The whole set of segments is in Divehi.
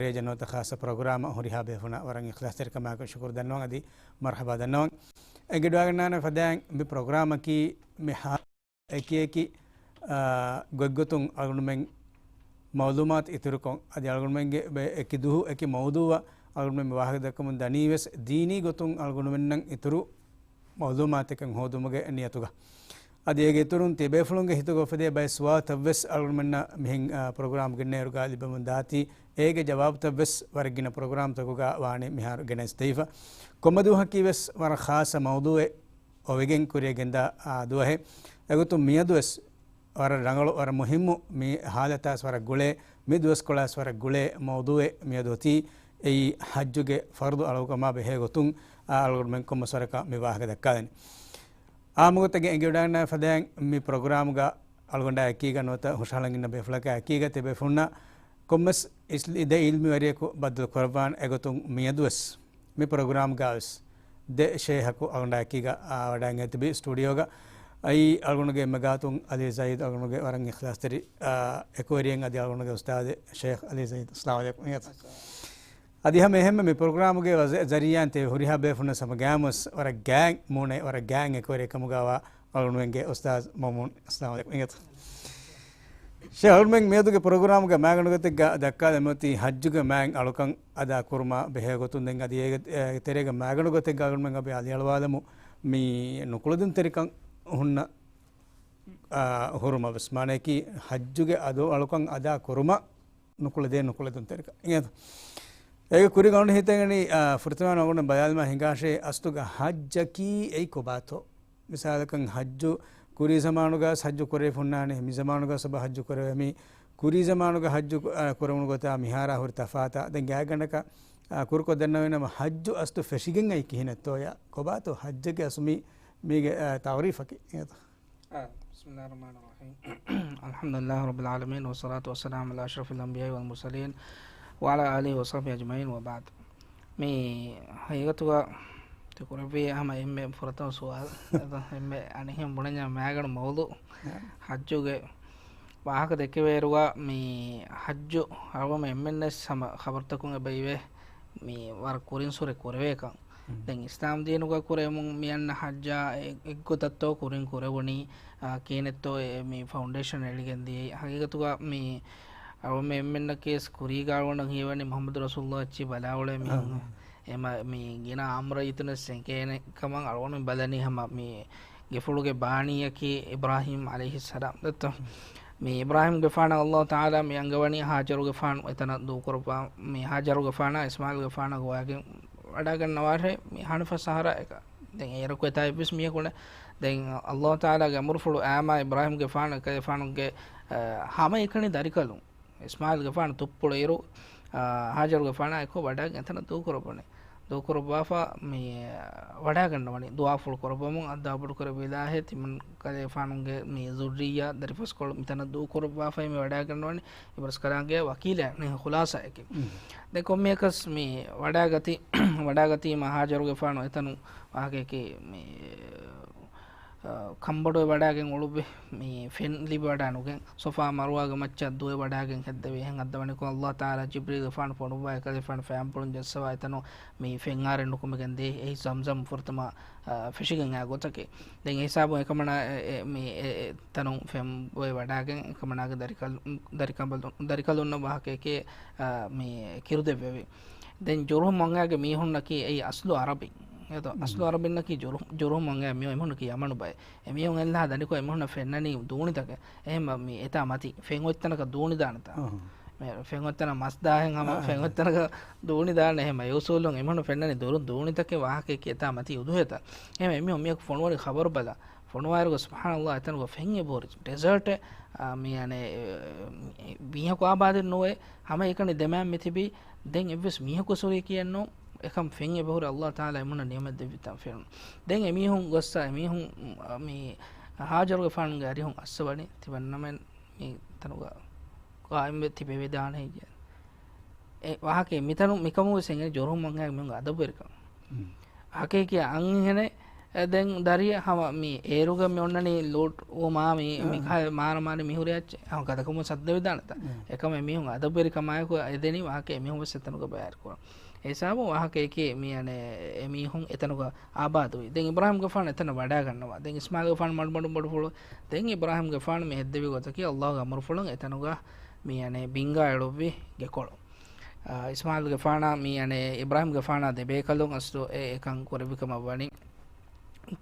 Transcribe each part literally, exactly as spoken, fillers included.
ރޭޖަ ނުވަތަ ޚާއްޞަ ޕްރޮގްރާމަށް ހުރިހާ ބޭފުޅުންނަށް ވަރަށް އިޚްލާޞްތެރިކަމާއެކު ޝުކުރު ދަންނަވަން އަދި މަރްޙަބާ ދަންނަވަން. އެނގިވަޑައިގަންނާނެ ފަދައިން މި ޕްރޮގްރާމަކީ މި ހާ އެކި އެކި، އާ، ގޮތްގޮތުން އަޅުގަނޑުމެން މައުލޫމާތު އިތުރުކޮށް، އަދި އަޅުގަނޑުމެންގެ ބެ-، އެކި ދުހު އެކި މައުޟޫއަށް އަޅުގަނޑުމެން މި ވާހަކަ ދައްކަމުން ދަނީ ވެސް، ދީނީ ގޮތުން އަޅުގަނޑުމެންނަށް އިތުރު މައުލޫމާތެއް ހޯދުމުގެ ނިޔަތުގަ. އަދި އޭގެ އިތުރުން ތިޔަބޭފުޅުންގެ ހިތުގަ އުފެދޭ ބައެއް ސުވާލުތައް ވެސް އަޅުގަނޑުމެންނަށް މިހެން، އާ، ޕްރޮގްރާމް ގެންނައިރުގަ ލިބެމުން ދާތީ، އޭގެ ޖަވާބުތައް ވެސް ވަރަށް ގިނަ ޕްރޮގްރާމްތަކުގަ ވާނީ މިހާރު ގެނެސްދެވިފަ. ކޮންމެ ދުވަހަކީ ވެސް ވަރަށް ޚާއްޞަ މައުޟޫއެއް އޮވެގެން ކުރިއަށް ގެންދާ، އާ، ދުވަހެއް. އެގޮތުން މިއަދުވެސް ވަރަށް ރަނގަޅު، ވަރަށް މުހިއްމު، މި ހާލަތާސް ވަރަށް ގުޅޭ، މި ދުވަސްކޮޅާސް ވަރަށް ގުޅޭ މައުޟޫއެއް މިއަދު އޮތީ، އެއީ ޙައްޖުގެ ފަރުޟު އަޅުކަމާ ބެހޭ ގޮތުން، އާ، އަޅުގަނޑުމެން ކޮންމެސް ވަރަކަށް މި ވާހަކަ ދައްކާލަނީ. އާއްމުގޮތެއްގެ އެނގިވަޑައިގަންނާ ފަދައިން މި ޕްރޮގްރާމްގަ އަޅުގަނޑާ އެކީގަ ނުވަތަ ހުށަހަޅަން އިންނަ ބޭފުޅަކާ އެކީގަ ތިބޭފުޅުންނަށް ކޮންމެސް އިސް-، ދެ އިލްމީވެރިޔަކު ބައްދަލު ކުރައްވާން. އެގޮތުން މިއަދުވެސް މި ޕްރޮގްރާމްގަވެސް ދެ ޝޭހަކު އަޅުގަނޑާ އެކީގަ، އާ، ވަޑައިގެން ތިބި ސްޓޫޑިއޯގަ. އައި އަޅުގަނޑުގެ އެންމެ ގާތުން އަލީ ޒައީދު އަޅުގަނޑުގެ ވަރަށް އިޚްލާޞްތެރި، އާ، އެކުވެރިއެއް އަދި އަޅުގަނޑުގެ އުސްތާޛެއް ޝޭޚް އަލީ ޒައީދު. އައްސަލާމު ޢަލައިކުމް. އަދި ހަމަ އެހެންމެ މި ޕްރޮގްރާމުގެ ވަޒ-، ޒަރީޢާއިން ތި ހުރިހާ ބޭފުޅުން ހަމަ ގާމުސް ވަރަށް ގާތް މޫނެއް، ވަރަށް ގާތް އެކުވެރި ކަމުގަވާ އަޅުގަނޑުމެންގެ އުސްތާޛު މައުމޫން. އައްސަލާމު ޢަލައިކުމް. ޝޭޚް އަޅުމެން މިއަދުގެ ޕްރޮގްރާމުގެ މައިގަނޑުގޮތެއްގަ ދައްކާލަމުއޮތީ ޙައްޖުގެ މާތް އަޅުކަން އަދާ ކުރުމާ ބެހޭ ގޮތުން. ދެން އަދި އޭގެ، އޭގެ ތެރޭގަ މައިގަނޑުގޮތެއްގަ އަޅުމެން އަބި އަލިއަޅުވާލަމު މި ނުކުޅެދުންތެރިކަން ހުންނަ، އާ، ހުރުމަށް ވެސް. މާނަޔަކީ ޙައްޖުގެ އަދު އަޅުކަން އަދާ ކުރުމަށް ނުކުޅެދޭ ނުކުޅެދުންތެރިކަން. އިނގޭތަ؟ އޭގެ ކުރިން އަޅުގަނޑު ހިތަށް އެނގެނީ، އާ، ފުރަތަމަ އަޅުގަނޑު ބަލާލުމާ ހިނގާށޭ އަސްލުގަ ޙައްޖަކީ އެއީ ކޮބާތޯ؟ މިސާލަކަށް ޙައްޖު ކުރީ ޒަމާނުގަ ޙައްޖު ކުރެވިފަ ހުންނާނެ، މި ޒަމާނުގަ ސަބަ ޙައްޖު ކުރެވޭ. މި ކުރީ ޒަމާނުގަ ޙައްޖު ކު-، އަ، ކުރެވުނު ގޮތާ މިހާރާ ހުރި ތަފާތާ. ދެން ގާތްގަނޑަކަށް، އަ، ކުރުކޮށް ދަންނަވަން ނަމަ ޙައްޖު އަސްލު ފެށިގެން އައީ ކިހިނެއްތޯޔާ؟ ކޮބާތޯ ޙައްޖެއްގެ އަސްލު މި، މީގެ، އަ، ތަޢުރީފަކީ؟ އިނގޭތަ؟ آه، بسم الله الرحمن الرحيم. الحمد لله رب العالمين، والصلاة والسلام على أشرف الأنبياء والمرسلين، وعلى آله وصحبه أجمعين، وبعد. މި ހަގީގަތުގަ ތި ކުރެއްވި ހަމަ އެންމެ ފުރަތަމަ ސުވާލު. އެހެންމެ އަނެއްހެން ބުނަންޏާ މާގަނޑު މައުޟޫ. އާ. ޙައްޖުގެ ވާހަކަ ދެއްކެވޭއިރުގަ މި ޙައްޖު އަޅުގަނޑު އެންމެންވެސް ހަމަ ޚަބަރުތަކުން އެބައިވޭ މި ވަރަށް ކުރިން ސުރެ ކުރެވޭކަން. ދެން އިސްލާމް ދީނުގަ ކުރެވެމުން މި އަންނަ ޙައްޖާ އެ-، އެއްގޮތަށްތޯ ކުރިން ކުރެވުނީ، އާ، ކިހިނެއްތޯ އެ މި ފައުންޑޭޝަން އެޅިގެން ދިޔައީ. ހަގީގަތުގަ މި އަޅުގަނޑު އެންމެންނަކީ ވެސް ކުރީގަ އަޅުގަނޑަށް ހީވަނީ މުޙައްމަދު ރަސޫލުﷲ އެއްޗެއް ބަލާ އުޅޭ މީހުން. އާ. އެމަ މި ގިނަ އާއްމު ރައްޔިތުންވެސް އެނގޭނެ ކަމަށް އަޅުގަނޑު ބަލަނީ ހަމަ މި ގެފުޅުގެ ބާނީއަކީ އިބްރާހީމް ޢަލައިހިއްސަލާމް ދެއްތޯ؟ މި އިބްރާހީމްގެފާނަށް ﷲ ތަޢާލާ މި އަންގަވަނީ ހާޖަރުގެފާނު އެތަނަށް ދޫކުރައްވާ، މި ހާޖަރުގެފާނާ އިސްމާޢީލްގެފާނާ ގޮވައިގެން ވަޑައިގަންނަވާށޭ މި ޙަނަފަށް ޞަޙްރާއަކަށް. ދެން އޭރަކު އެތާ އެއްވެސް މީހަކު ނެތް. ދެން ﷲ ތަޢާލާގެ އަމުރުފުޅު އާމާ އިބްރާހީމްގެފާނު އެކަލޭފާނުގެ، އަ، ހަމައެކަނި ދަރިކަލުން އިސްމާޢީލްގެފާނު ތުއްޕުޅު އިރު، އާ، ހާޖަރުގެފާނާ އެކު ވަޑައިގެން އެތަނަށް ދޫކުރައްވަނީ. ދޫކުރައްވާފަ މި ވަޑައިގަންނަވަނީ. ދުޢާފުޅު ކުރައްވަމުން އައްދާ ބޮޑުކުރެއްވި އިލާހޭ ތިމަން ކަލޭފާނުގެ މި ޒުއްރިއްޔާ ދަރިފަސްކޮޅު މިތަނަށް ދޫކުރައްވާފައި މި ވަޑައިގަންނަވަނީ. އިބްރިސްކަލާނގެ ވަކީލާ ނިހާ ޚުލާޞާއެކެ. ދެން ކޮންމެއަކަސް މި ވަޑައިގަތީ، ވަޑައިގަތީމަ ހާޖަރުގެފާނު އެތަނު ވާހަކައަކީ މި އަ، ކަނބޮޑުވެ ވަޑައިގެން އުޅުއްވި މި ފެން ލިބިވަޑައި ނުގެން ޞަފާ މަރުވާގެ މައްޗަށް ދުވެ ވަޑައިގެން ހެއްދެވި. އެހެން އައްދަވަނިކޮށް ﷲ ތަޢާލާ ޖިބްރީލްގެފާނު ފޮނުއްވާ އެކަލޭފާނު ފައިންޕުޅުން ޖައްސަވާ އެތަނު މި ފެން އާރެއް ނުކުމެގެން ދޭ. އެއީ ޒަމްޒަމް ފުރަތަމަ، އަ، ފެށިގެން އާ ގޮތަކީ. ދެން އެ ހިސާބުން އެކަމަނާ އެ، އެ، މި އެ، އެ ތަނުން ފެން ބޮއެ ވަޑައިގެން އެކަމަނާގެ ދަރިކަލު-، ދަރިކަނބަލު-، ދަރިކަލުންނަށް ވާހަކައެކޭ، އަ، މި ކިރުދެއްވެވި. ދެން ޖުރުހުމް އަނގައިގެ މީހުންނަކީ އެއީ އަސްލު އަރަބިން. އެދޯ، އަސްލު އަރަބިންނަކީ ޖުރު-، ޖުރުހުމް އަނގައި މި އެމީހުންނަކީ ޔަމަނު ބައެއް. އެމީހުން އެއްލާ ދަނޑިކޮށް އެމީހުންނަށް ފެންނަނީ ދޫނިތަކެއް. އެހެން މި އެތާ މަތި ފެން އޮތްތަނަކަށް ދޫނިދާނެތާ. އަހަ. މި ފެން އޮތްތަނަށް މަސް ދާހެން ހަމަ އަހަ. ފެން އޮތްތަނަކަށް ދޫނިދާނެ. އެހެން މި އުސޫލުން އެމީހުން ފެންނަނީ ދުރު ދޫނިތަކެއް ވާހަކައަކީ އެތާ މަތީ އުދުހޭތައް. އެހެން އެމީހުން މިޔަކު ފޮނުވަނީ ޚަބަރު ބަލާ. ފޮނުވާއިރުގަ ސުބްޙާނަﷲ އެތަނުގަ ފެން އެބަހުރި ޑެޒާޓެއް، އާ، މި އަނެއް، އެ، މީހަކު އާބާދެއް ނުވޭ، ހަމައެކަނި ދެމާން މި ތިބީ، ދެން އެއްވެސް މީހަކު ސުރީ ކިޔެއްނު، އެކަން ފެން އެބަހުރި ﷲ ތަޢާލާ އެމީހުންނަށް ނިޢުމަތް ދެއްވިތަން ފެނުނު. ދެން އެމީހުން ގޮއްސަ އެމީހުން، މި ހާޖަރުގެފާނުގެ އަރިހުން އައްސަވަނީ ތިބަންނަމެން މި ތަނުގަ ޤާއިމްވެ ތިބެވިދާނެ ހެއްޔޭ. އެ ވާހަކައެއް މިތަނު މިކަމުވެސް އެނގެނީ ޖުރުހުމް އަނގައިގެ މީހުންގެ އަދަބުވެރިކަން. ހަޤީޤީ އަންހެނެއް އެ، ދެން ދަރިއަށް ހަމަ މި އޭރުގަ މި އޮންނަނީ ލޫޓް ވުމާ މި، މި އާ. ކަހަލަ މާރަމާރި މި ހުރި އައްޗެއް. އަހަ، ގަދަކަމުން ސައްދަވިދާނެތަ؟ އާ. އެކަމެއް މީހުން އަދަބުވެރިކަމާއެކު އެދެނީ ވާހަކަ އެމީހުން ވެސް އެތަނުގަ ބައިވެރިކުރަން. އެ ހިސާބުން ވާހަކައަކީ މި އަނެއް އެމީހުން އެތަނުގަ އާބާދުވި. ދެން އިބްރާހިމްގެފާނު އެތަނަށް ވަޑާގަންނަވާ. ދެން އިސްމާއިލްގެފާނު މަޑުމަޑުން ބޮޑުފުޅު. ދެން އިބްރާހިމްގެފާނު މި ހެއްދެވި ގޮތަކީ ﷲ ގެ އަމުރުފުޅުން އެތަނުގަ މި އަނެއް ބިންގާ އެޅުއްވި ގެކޮޅު. އާ، އިސްމާއިލްގެފާނާ މި އަނެއް އިބްރާހިމްގެފާނާ ދެބޭކަލުން އަސްލު އެ އެކަން ކުރެއްވި ކަމަށް ވަނީ.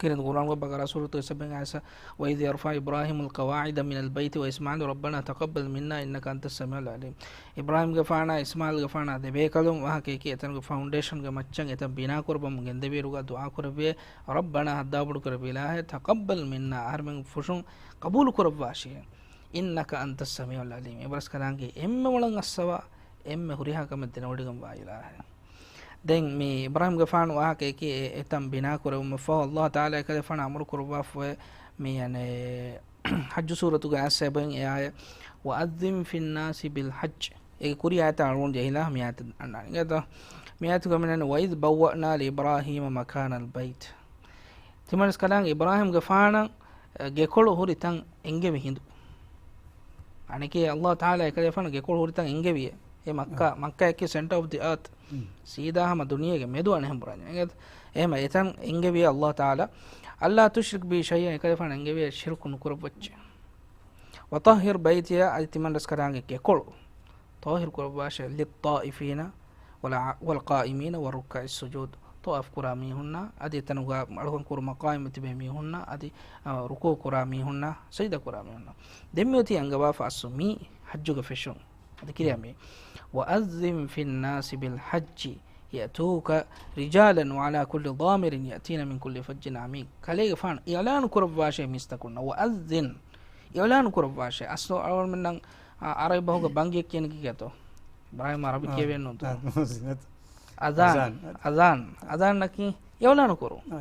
ކިރިން ގުރާންގެ ބަގަރާ ސޫރަތު އެސަބެން އާޔަތް، وإذ يرفع إبراهيم القواعد من البيت وإسماعيل ربنا تقبل منا إنك أنت السميع العليم. އިބްރާހިމްގެފާނާ އިސްމާއިލްގެފާނާ ދެބޭކަލުން ވާހަކައަކީ އެތަނުގެ ފައުންޑޭޝަންގެ މައްޗަށް އެތަން ބިނާކުރައްވަމުން ގެންދެވިއިރުގަ ދުޢާކުރެއްވިއޭ، ربنا، ހައްދާބޮޑުކުރެއްވި އިލާހޭ، تقبل منا، އަހަރެމެން ފުށުން ޤަބޫލުކުރައްވާށި. إنك أنت السميع العليم. އެބަރަސްކަލާނގެ އެންމެ މޮޅަށް އައްސަވާ، އެންމެ ހުރިހާ ކަމެއް ދެނެވޮޑިގެންވާ އިލާހޭ. ދެން މި އިބްރާހިމްގެފާނު ވާހަކައަކީ އެ، އެތަން ބިނާކުރެވުމަށްފަހު، ﷲ ތަޢާލާ އެކަލޭފާނު އަމުރު ކުރައްވާފައި މި އަނެއް ޙައްޖު ސޫރަތުގެ އާޔަތް ސަބައިން އެ އާޔަތް، وأذن في الناس بالحج. އޭގެ ކުރީ އާޔަތާ އަޅުގަނޑު ޖެހިލާ މި އާޔަތަށް އަންނާނެ. އިނގޭތޯ؟ މި އާޔަތުގަ މިނަން، وإذ بوأنا لإبراهيم مكان البيت. ތިމަންސް ކަލާނގެ އިބްރާހިމްގެފާނަށް ގެކޮޅު ހުރި ތަން އެންގެވި ހިނދު. އަނެކޭ ﷲ ތަޢާލާ އެކަލޭފާނު ގެކޮޅު ހުރި ތަން އެންގެވިއޭ. އެ މައްކާ، އަ. މައްކާއަކީ center of the earth. މް. ސީދާ ހަމަ ދުނިޔޭގެ މެދު އަނެއްހެން ބުރަންޏެއް. އެހެމަ އެތަން އެންގެވިއޭ ﷲ ތަޢާލާ. ألا تشرك بي شيئا، އެކަލޭފާނު އެންގެވިއޭ ޝިރުކު ނުކުރައްވައްޗޭ. وطهر بيتي، އަދި ތިމަންރަސްކަލާނގެ ގެކޮޅު ޠާހިރު ކުރައްވާށޭ، للطائفين والع-، والقائمين والركع السجود. ޠަވާފު ކުރާ މީހުންނާ، އަދި އެތަނުގަ އަޅުކަން ކުރު މަޤާމު ތިބޭ މީހުންނާ، އަދި، އަ، ރުކޫޢު ކުރާ މީހުންނާ، ސަޖިދަ ކުރާ މީހުންނާ. ދެން މިއޮތީ އަންގަވާފަ އަސްލު މީ ޙައްޖުގެ ފެށުން. އަދި ކިރިޔާ މީ، وأذن في الناس بالحج يأتوك رجالا وعلى كل ضامر يأتين من كل فج عميق. ކަލޭގެފާނު އިޢުލާނު ކުރައްވާށޭ މީސްތަކުންނަށް. وأذن، އިޢުލާނު ކުރައްވާށޭ. އަސްލު އަޅުގަނޑުމެންނަށް، އާ، ޢަރަބި ބަހުގަ ބަންގިއަށް ކިޔަނީ ކީކޭތޯ؟ އިބްރާހިމް އަރަބި އާ، ކިޔެވޭން ނޫންތޯ؟ އާ، ނޫން. އަޒާން. އަޒާން. އަޒާން. އަޒާންއަކީ އިޢުލާނު ކުރުން. އާ.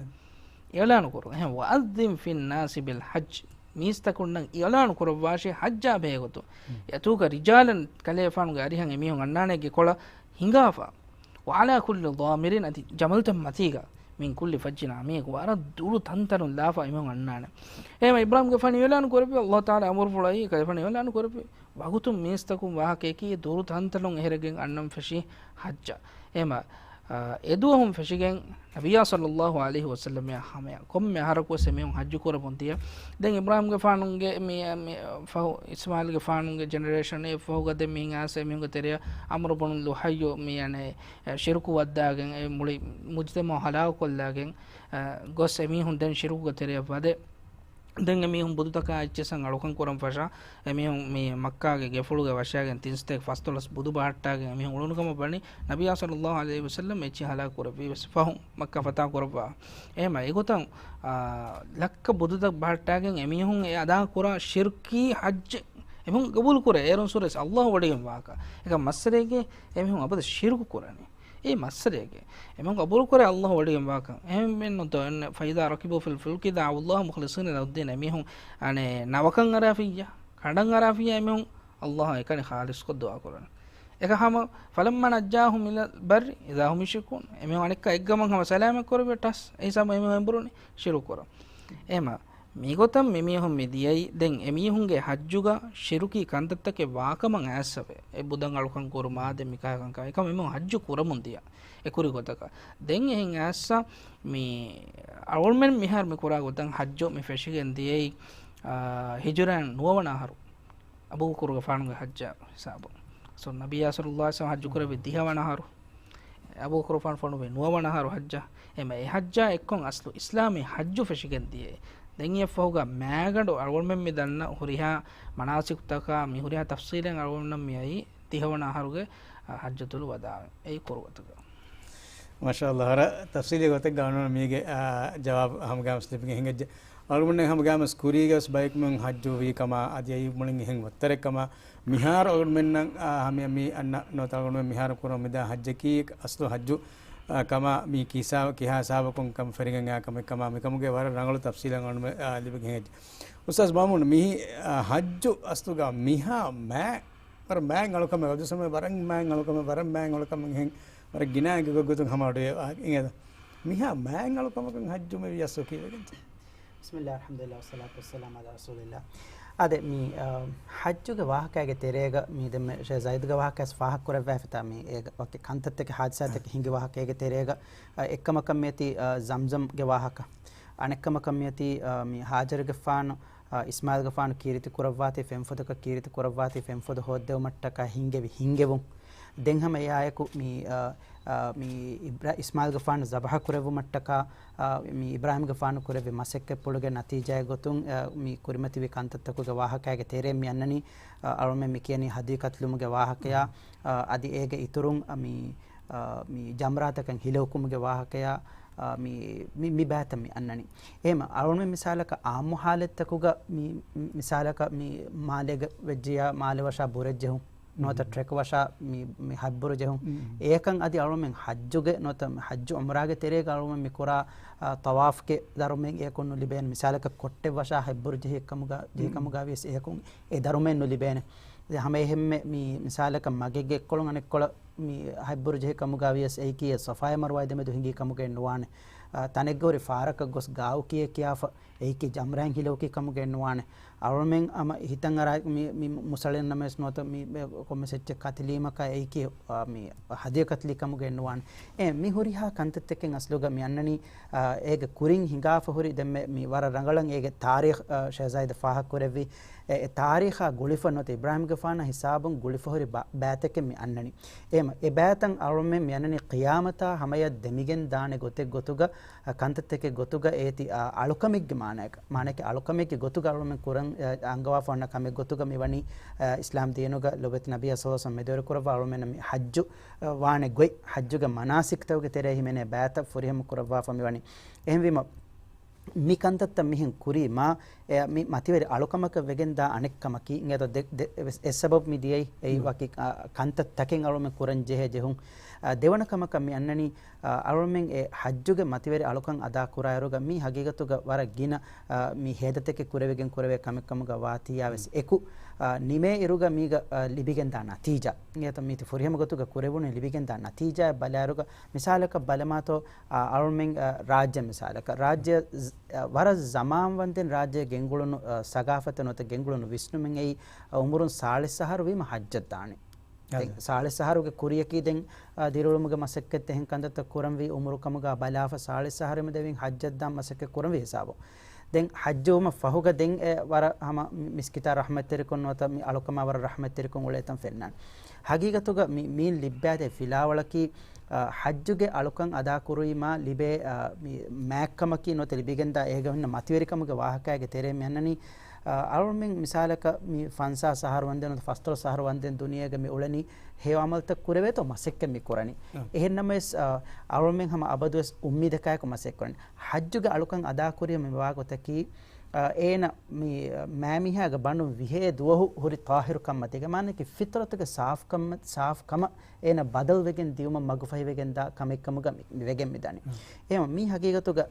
އިޢުލާނު ކުރުން. އެހެން، وأذن في الناس بالحج. މީސްތަކުންނަށް އިޢުލާނު ކުރައްވާށޭ ޙައްޖާ ބެހޭގޮތުން. މް. يأتوك رجالا، ކަލޭފާނުގެ އަރިހަށް އެމީހުން އަންނާނެ ގެކޮޅަށް ހިނގާފަ. وعلى كل ضامر، އަދި ޖަމަލުތައް މަތީގަ، من كل فج عميق، ވަރަށް ދުރު ތަންތަނުން ލާފަ އެމީހުން އަންނާނެ. އެހެން އިބްރާހިމްގެފާނު އިޢުލާނު ކުރެއްވި، ﷲ ތަޢާލާ އަމުރުފުޅައީ، ކަލޭފާނު އިޢުލާނު ކުރެއްވި، ވަގުތުން މީސްތަކުން ވާހަކައަކީ ދުރު ތަންތަނުން އެހެރެގެން އަންނަން ފެށީ ޙައްޖަށް. އެހެމަ، އާ، އެދުވަހުން ފެށިގެން ނަބިއްޔާ ޞައްލައްލާހު ޢަލައިހި ވަސައްލަމްއާ ހަމަޔަށް ކޮންމެ އަހަރަކުވެސް އެމީހުން ޙައްޖު ކުރަމުން ދިޔަ. ދެން އިބްރާހިމްގެފާނުގެ މި، މި ފަހު، އިސްމާޢީލްގެފާނުގެ ޖެނެރޭޝަން އެ ފަހުގަ ދެން މިހިން އާސެ އެމީހުންގެ ތެރެއަށް ޢަމްރު ބުނު ލުޙައްޔު މި އަނެއް، އެ، ޝިރުކު ވައްދާގެން އެ މުޅި މުޖްތަމަޢު ހަލާކުކޮށްލާގެން، އެ، ގޮސް އެމީހުން ދެން ޝިރުކުގެ ތެރެއަށް ވަދެ. ދެން އެމީހުން ބުދުތަކާ އެއްޗެއްސަށް އަޅުކަން ކުރަން ފަށާ، އެމީހުން މި މައްކާގެ ގެފުޅުގަ ވަށާގެން ތިން ސަތޭކަ ފަސްދޮޅަސް ބުދު ބަހައްޓާގެން އެމީހުން އުޅުނު ކަމަށް ވަނީ، ނަބިއްޔާ ޞައްލައްލާހު ޢަލައިހި ވަސައްލަމް އެއްޗެއް ހަލާކު ކުރެއްވީ ވެސް ފަހުން މައްކާ ފަތާ ކުރައްވާ. އެހެމަ އެގޮތަށް، އާ، ލައްކަ ބުދުތައް ބަހައްޓާގެން އެމީހުން އެ އަދާ ކުރާ ޝިރުކީ ޙައްޖެއް އެމީހުން ޤަބޫލު ކުރޭ، އޭރުން ސޫރަސް ﷲ ވޮޑިގެން ވާކަށް. އެކަމް މައްސަލައެކޭ، އެމީހުން އަބަދު ޝިރުކު ކުރަނީ. އެ މައްސަލައެކޭ. އެމީހުން ޤަބޫލު ކުރޭ ﷲ ވޮޑިގެން ވާކަން. އެހެންވެ ނުތޯ އެން، فإذا ركبوا في الفلك دعوا الله مخلصين له الدين. އެމީހުން އަނެއް ނަވަކަށް އަރާފިއްޔާ، ކަނޑަށް އަރާފިއްޔާ އެމީހުން ﷲ އާ އެކަނި ޚާލިޞްކޮށް ދުޢާ ކުރަން. އެކަހަމަ، فلما نجاهم إلى البر إذا هم يشركون. އެމީހުން އަނެއްކާ އެއްގަމަށް ހަމަ ސަލާމަތް ކުރެވި ޓަސް، އެހިސާބުން އެމީހުން އެނބުރުނީ ޝިރުކު ކުރަން. އެހެމަ، މިގޮތަށް މިމީހުން މި ދިޔައީ، ދެން އެމީހުންގެ ޙައްޖުގަ ޝިރުކީ ކަންތައްތަކެއް ވާކަމަށް އައިއްސަވެ. އެ ބުދަށް އަޅުކަން ކުރުމާ، ދެން މިކަހަލަ ކަންކަން. އެކަމް އެމީހުން ޙައްޖު ކުރަމުން ދިޔަ އެކުރި ގޮތަކަށް. ދެން އެހެން އައިއްސަ މި އަޅުގަނޑުމެން މިހާރު މި ކުރާ ގޮތަށް ޙައްޖު މި ފެށިގެން ދިޔައީ، އާ، ހިޖުރައިން ނުވަވަނަ އަހަރު. އަބޫބަކުރުގެފާނުގެ ޙައްޖާ ހިސާބުން. ސޯ، ނަބިއްޔާ ޞައްލައްލާހު ޢަލައިހި ވަސައްލަމް ޙައްޖު ކުރެއްވި ދިހަވަނަ އަހަރު. އަބޫބަކުރުގެފާނު ފޮނުވި ނުވަވަނަ އަހަރު ޙައްޖަށް. އެމަ އެ ޙައްޖާ އެއްކޮށް އަސްލު އިސްލާމީ ޙައްޖު ފެށިގެން ދިޔައީ. ދެން އެއަށްފަހުގަ މާގަނޑު އަޅުގަނޑުމެން މި ދަންނަ ހުރިހާ މަނާސިކުތަކާ މި ހުރިހާ ތަފްޞީލެއް އަޅުގަނޑުމެން މި އައީ ދިހަވަނަ އަހަރުގެ، އަ، ޙައްޖަތުލް ވަދާޢު އެއީ ކުރު ގޮތުގަ. މާޝާﷲ، ހަރަ ތަފްޞީލީ ގޮތެއްގަ އަޅުގަނޑު މީގެ، އާ، ޖަވާބު ހަމަގައިމުވެސް ލިބިގެން ހިނގައްޖެ. އަޅުގަނޑުމެން ހަމަގައިމުވެސް ކުރީގައިވެސް ބަޔަކު މީހުން ޙައްޖު ވީ ކަމާ، އަދި އެއީ މުޅިން އެހެން ވައްތަރެއް ކަމާ، މިހާރު އަޅުގަނޑުމެންނަށް، އާ، ހަމަ މި އަންނަ ނުވަތަ އަޅުގަނޑުމެން މިހާރު ކުރަމުން މިދާ ޙައްޖަކީ އަސްލު ޙައްޖު، އާ، ކަމާ، މީ ކީސާ-، ކިހާ ހިސާބަކުން ކަން ފެށިގެން އާ ކަމެއް ކަމާ، މިކަމުގެ ވަރަށް ރަނގަޅު ތަފްޞީލެއް އަޅުގަނޑުމެން، އާ، ލިބިގެން ހިނގައްޖެ. އުސްތާޛް މާމޫން، މި، އާ، ޙައްޖު އަސްލުގަ މިހާ މާ ވަރަށް މާތް އަޅުކަމެއް، ވަދުސަމަ ވަރަށް މާތް އަޅުކަމެއް، ވަރަށް މާތް އަޅުކަމެއް ހެން، ވަރަށް ގިނަ އެއްގޮތް ގޮތުން ހަމަ އަޑު އެ އިނގޭތަ؟ މިހާ މާތް އަޅުކަމަކަށް ހައްޖު މި ވިޔަސް ކީއްވެގެންތަ؟ ބިސްމިއްލާ، އަލްޙަމްދުލިއްލާ، ވައްސަލާތު ވައްސަލާމު ޢަލާ ރަސޫލިއްލާ. އާދެ، މި، އާ، ހައްޖުގެ ވާހަކައިގެ ތެރޭގަ މި ދެންމެ ޝޭޚް ޒައިދުގެ ވާހަކައަސް ފާހަގަކުރެއްވާފިތާ މި އޭގަ ވަކި ކަންތައްތަކެއް ހާދިސާތަކެއް ހިނގި ވާހަކައިގެ ތެރޭގަ، އާ، އެއްކަމަކަށް މިއޮތީ، އާ، ޒަމްޒަމްގެ ވާހަކަ. އަނެއްކަމަކަށް މިއޮތީ، އާ، މި ހާޖަރުގެފާނު، އާ، އިސްމާޢީލްގެފާނު ކީރިތި ކުރައްވާތީ ފެންފޮދަކަށް ކީރިތި ކުރައްވާތީ ފެންފޮދު ހޯއްދެވުމަށްޓަކާ ހިންގެވި ހިންގެވުން. ދެން ހަމަ އެއާއެކު މި، އާ، އާ، މި އިބްރާ-، އިސްމާޢީލްގެފާނު ޒަބަޙަ ކުރެއްވުމަށްޓަކާ، އާ، މި އިބްރާހީމްގެފާނު ކުރެއްވި މަސައްކަތްޕުޅުގެ ނަތީޖާއެއް ގޮތުން، އާ، މި ކުރިމަތިވި ކަންތައްތަކުގެ ވާހަކައިގެ ތެރޭ މި އަންނަނީ، އާ، އަޅުމެން މި ކިޔަނީ ހަދީޤަތުލުމުގެ ވާހަކަޔާ، އާ، އަދި އޭގެ އިތުރުން، އާ، މި، އާ، މި ޖަމްރާތަކަށް ހިލައުކުމުގެ ވާހަކަޔާ، އާ، މި، މި، މި ބައިތައް މި އަންނަނީ. އެހެމަ އަޅުމެން މިސާލަކަށް އާއްމު ހާލަތްތަކުގަ މި، މި، މިސާލަކަށް މި މާލޭގަ ވެއްޖިޔާ މާލެ ވަށާ ބުރެއް ޖެހުން. ނުވަތަ ޓްރެކް ވަށާ މި، މި ހަތްބުރު ޖެހުން. އެކަން އަދި އަޅުމެން ހައްޖުގެ ނުވަތަ ހައްޖު އުމްރާގެ ތެރޭގަ އަޅުމެން މި ކުރާ، އާ، ޠަވާފްގެ ދަރުމައެއް އެޔަކުން ނުލިބޭނެ. މިސާލަކަށް ކޮއްޓެއް ވަށާ ހަތްބުރު ޖެހި ކަމުގަ، ޖެހި ކަމުގަ ވިޔަސް އެޔަކުން އެ ދަރުމައެއް ނުލިބޭނެ. އެ ހަމައެހެންމެ މި މިސާލަކަށް މަގެއްގެ އެއްކޮޅުން އަނެއްކޮޅަށް މި ހަތްބުރު ޖެހި ކަމުގަ ވިޔަސް އެއީކީ އެ ޞަފާއާ މަރުވާއާ ދެމެދު ހިނގި ކަމުގައެއް ނުވާނެ. އާ، ތަނެއްގަ ހުރި ފާރަކަށް ގޮސް ގާއު ކިޔޭ ކިޔާފަ އެއީކީ ޖަމްރާއިން ހިލައުކި ކަމުގައެއް ނުވާނެ. އަޅުމެން ހަމަ ހިތަށް އަރާ މި، މި މުސަޅެން ނަމަވެސް ނުވަތަ މި ކޮންމެސް އެއްޗެއް ކަތިލީމަކާ އެއީކީ، އާ، މި ހަދިޔަ ކަތިލީ ކަމުގައެއް ނުވާނެ. އެ މި ހުރިހާ ކަންތައްތަކެއް އަސްލުގަ މި އަންނަނީ، އާ، އޭގެ ކުރިން ހިނގާފަ ހުރި ދެންމެ މި ވަރަށް ރަނގަޅަށް އޭގެ ތާރީޚް، އާ، ޝޭޚް ޒައިދު ފާހަގަކުރެއްވި، އެ، އެ ތާރީޚާ ގުޅިފަ ނުވަތަ އިބްރާހީމްގެފާނާ ހިސާބުން ގުޅިފަ ހުރި ބަ-، ބައިތަކެއް މި އަންނަނީ. އެހެމަ އެ ބައިތައް އަޅުމެން މި އަންނަނީ ޤިޔާމަތާ ހަމަޔަށް ދެމިގެން ދާނެ ގޮތެއް ގޮތުގަ، އަ، ކަންތައްތަކެއް ގޮތުގަ އޭތި، އަ، އަޅުކަމެއްގެ މާނައަކަށް، މާނައަކީ އަޅުކަމެއްގެ ގޮތުގަ އަޅުމެން ކުރަން، އަ، އަންގަވާފަ އޮންނަ ކަމެއް ގޮތުގަ މި ވަނީ، އަ، އިސްލާމް ދީނުގަ ލޮބުވެތި ނަބިއްޔާ ޞައްލައްލާހު ޢަލައިހި ވަސައްލަމް މެދުވެރި ކުރައްވާ އަޅުމެންނަށް މި ޙައްޖު، އަ، ވާނެ ގޮތް، ޙައްޖުގެ މަނާސިކްތަކުގެ ތެރޭ ހިމެނޭ ބައިތައް ފުރިހަމަ ކުރައްވާފަ މި ވަނީ. އެހެންވީމަ، މި ކަންތައްތައް މިހެން ކުރީމާ، އެ، މި މަތިވެރި އަޅުކަމަކަށް ވެގެންދާ އަނެއްކަމަކީ، އިނގޭތޯ ދެ-، ދެ-، އެއް ސަބަބު މި ދިޔައީ، އެއީ ވަކި، އަ، ކަންތައްތަކެއް އަޅުމެން ކުރަން ޖެހޭ ޖެހުން. އަ، ދެވަނަ ކަމަކަށް މި އަންނަނީ، އަ، އަޅުމެން އެ ޙައްޖުގެ މަތިވެރި އަޅުކަން އަދާކުރާއިރުގަ މީ ހަގީގަތުގަ ވަރަށް ގިނަ، އަ، މި ހޭދަތަކެއް ކުރެވިގެން ކުރެވޭ ކަމެއް ކަމުގަ ވާތީޔާ ވެސް އެކު، އަ، ނިމޭ އިރުގަ މީގަ، އަ، ލިބިގެންދާ ނަތީޖާ. އިނގޭތޯ މީތި ފުރިހަމަ ގޮތުގަ ކުރެވުނު ލިބިގެންދާ ނަތީޖާއަށް ބަލާއިރުގަ މިސާލަކަށް ބަލަމާތޯ، އާ، އަޅުމެން، އާ، ރާއްޖެ މިސާލަކަށް، ރާއްޖެ ޒ-، އާ، ވަރަށް ޒަމާން ވަންދެން ރާއްޖޭ ގެންގުޅުނު، އާ، ސަގާފަތެއް ނުވަތަ ގެންގުޅުނު ވިސްނުމެއް އެއީ، އާ، އުމުރުން ސާޅީސް އަހަރު ވީމަ ޙައްޖަށް ދާނެ. ދެން ސާޅީސް އަހަރުގެ ކުރިޔަކީ ދެން، އާ، ދިރިއުޅުމުގެ މަސައްކަތް އެހެން ކަންތައްތައް ކުރަންވީ އުމުރު ކަމުގަ ބަލާފަ ސާޅީސް އަހަރު މެދުވިން ޙައްޖަށް ދާން މަސައްކަތް ކުރަންވީ ހިސާބު. ދެން ޙައްޖުވުމަށް ފަހުގަ ދެން އެ ވަރަށް ހަމަ މި-، މިސްކިތާ ރަޙްމަތްތެރިކޮށް ނުވަތަ މި އަޅުކަމާ ވަރަށް ރަޙްމަތްތެރިކޮށް އުޅޭތަން ފެންނާނެ. ހަގީގަތުގަ މި-، މީން ލިއްބާދޭ ފިލާވަޅަކީ، އަ، ޙައްޖުގެ އަޅުކަން އަދާކުރުވީމާ ލިބޭ، އަ، މި މާތްކަމަކީ ނުވަތަ ލިބިގެންދާ އޭގަ ހުންނަ މަތިވެރިކަމުގެ ވާހަކައިގެ ތެރޭ މި އަންނަނީ، އަ، އަޅުމެން މިސާލަކަށް މި ފަންސާސް އަހަރު ވަންދެން ނުވަތަ ފަސްދޮޅަސް އަހަރު ވަންދެން ދުނިޔޭގަ މި އުޅެނީ ހެޔޮ ޢަމަލުތައް ކުރެވޭތޯ މަސައްކަތް މި ކުރަނީ. އެހެންނަމަވެސް، އަ، އަޅުމެން ހަމަ އަބަދުވެސް އުއްމީދަކާއެކު މަސައްކަތް ކުރަނީ. ޙައްޖުގެ އަޅުކަން އަދާކުރީމަ މިވާ ގޮތަކީ، އަ، އޭނަ މި މާމީހާގެ ބަނޑުން ވިހޭ ދުވަހު ހުރި ޠާހިރު ކަންމަތީގެ މާނައަކީ ފިޠުރަތުގެ ސާފުކަމަށް، ސާފުކަމަށް އޭނަ ބަދަލުވެގެން ދިއުމަށް މަގުފަހިވެގެންދާ ކަމެއްކަމުގަ މި، މި ވެގެން މިދަނީ. އެހެން މީ ހަގީގަތުގަ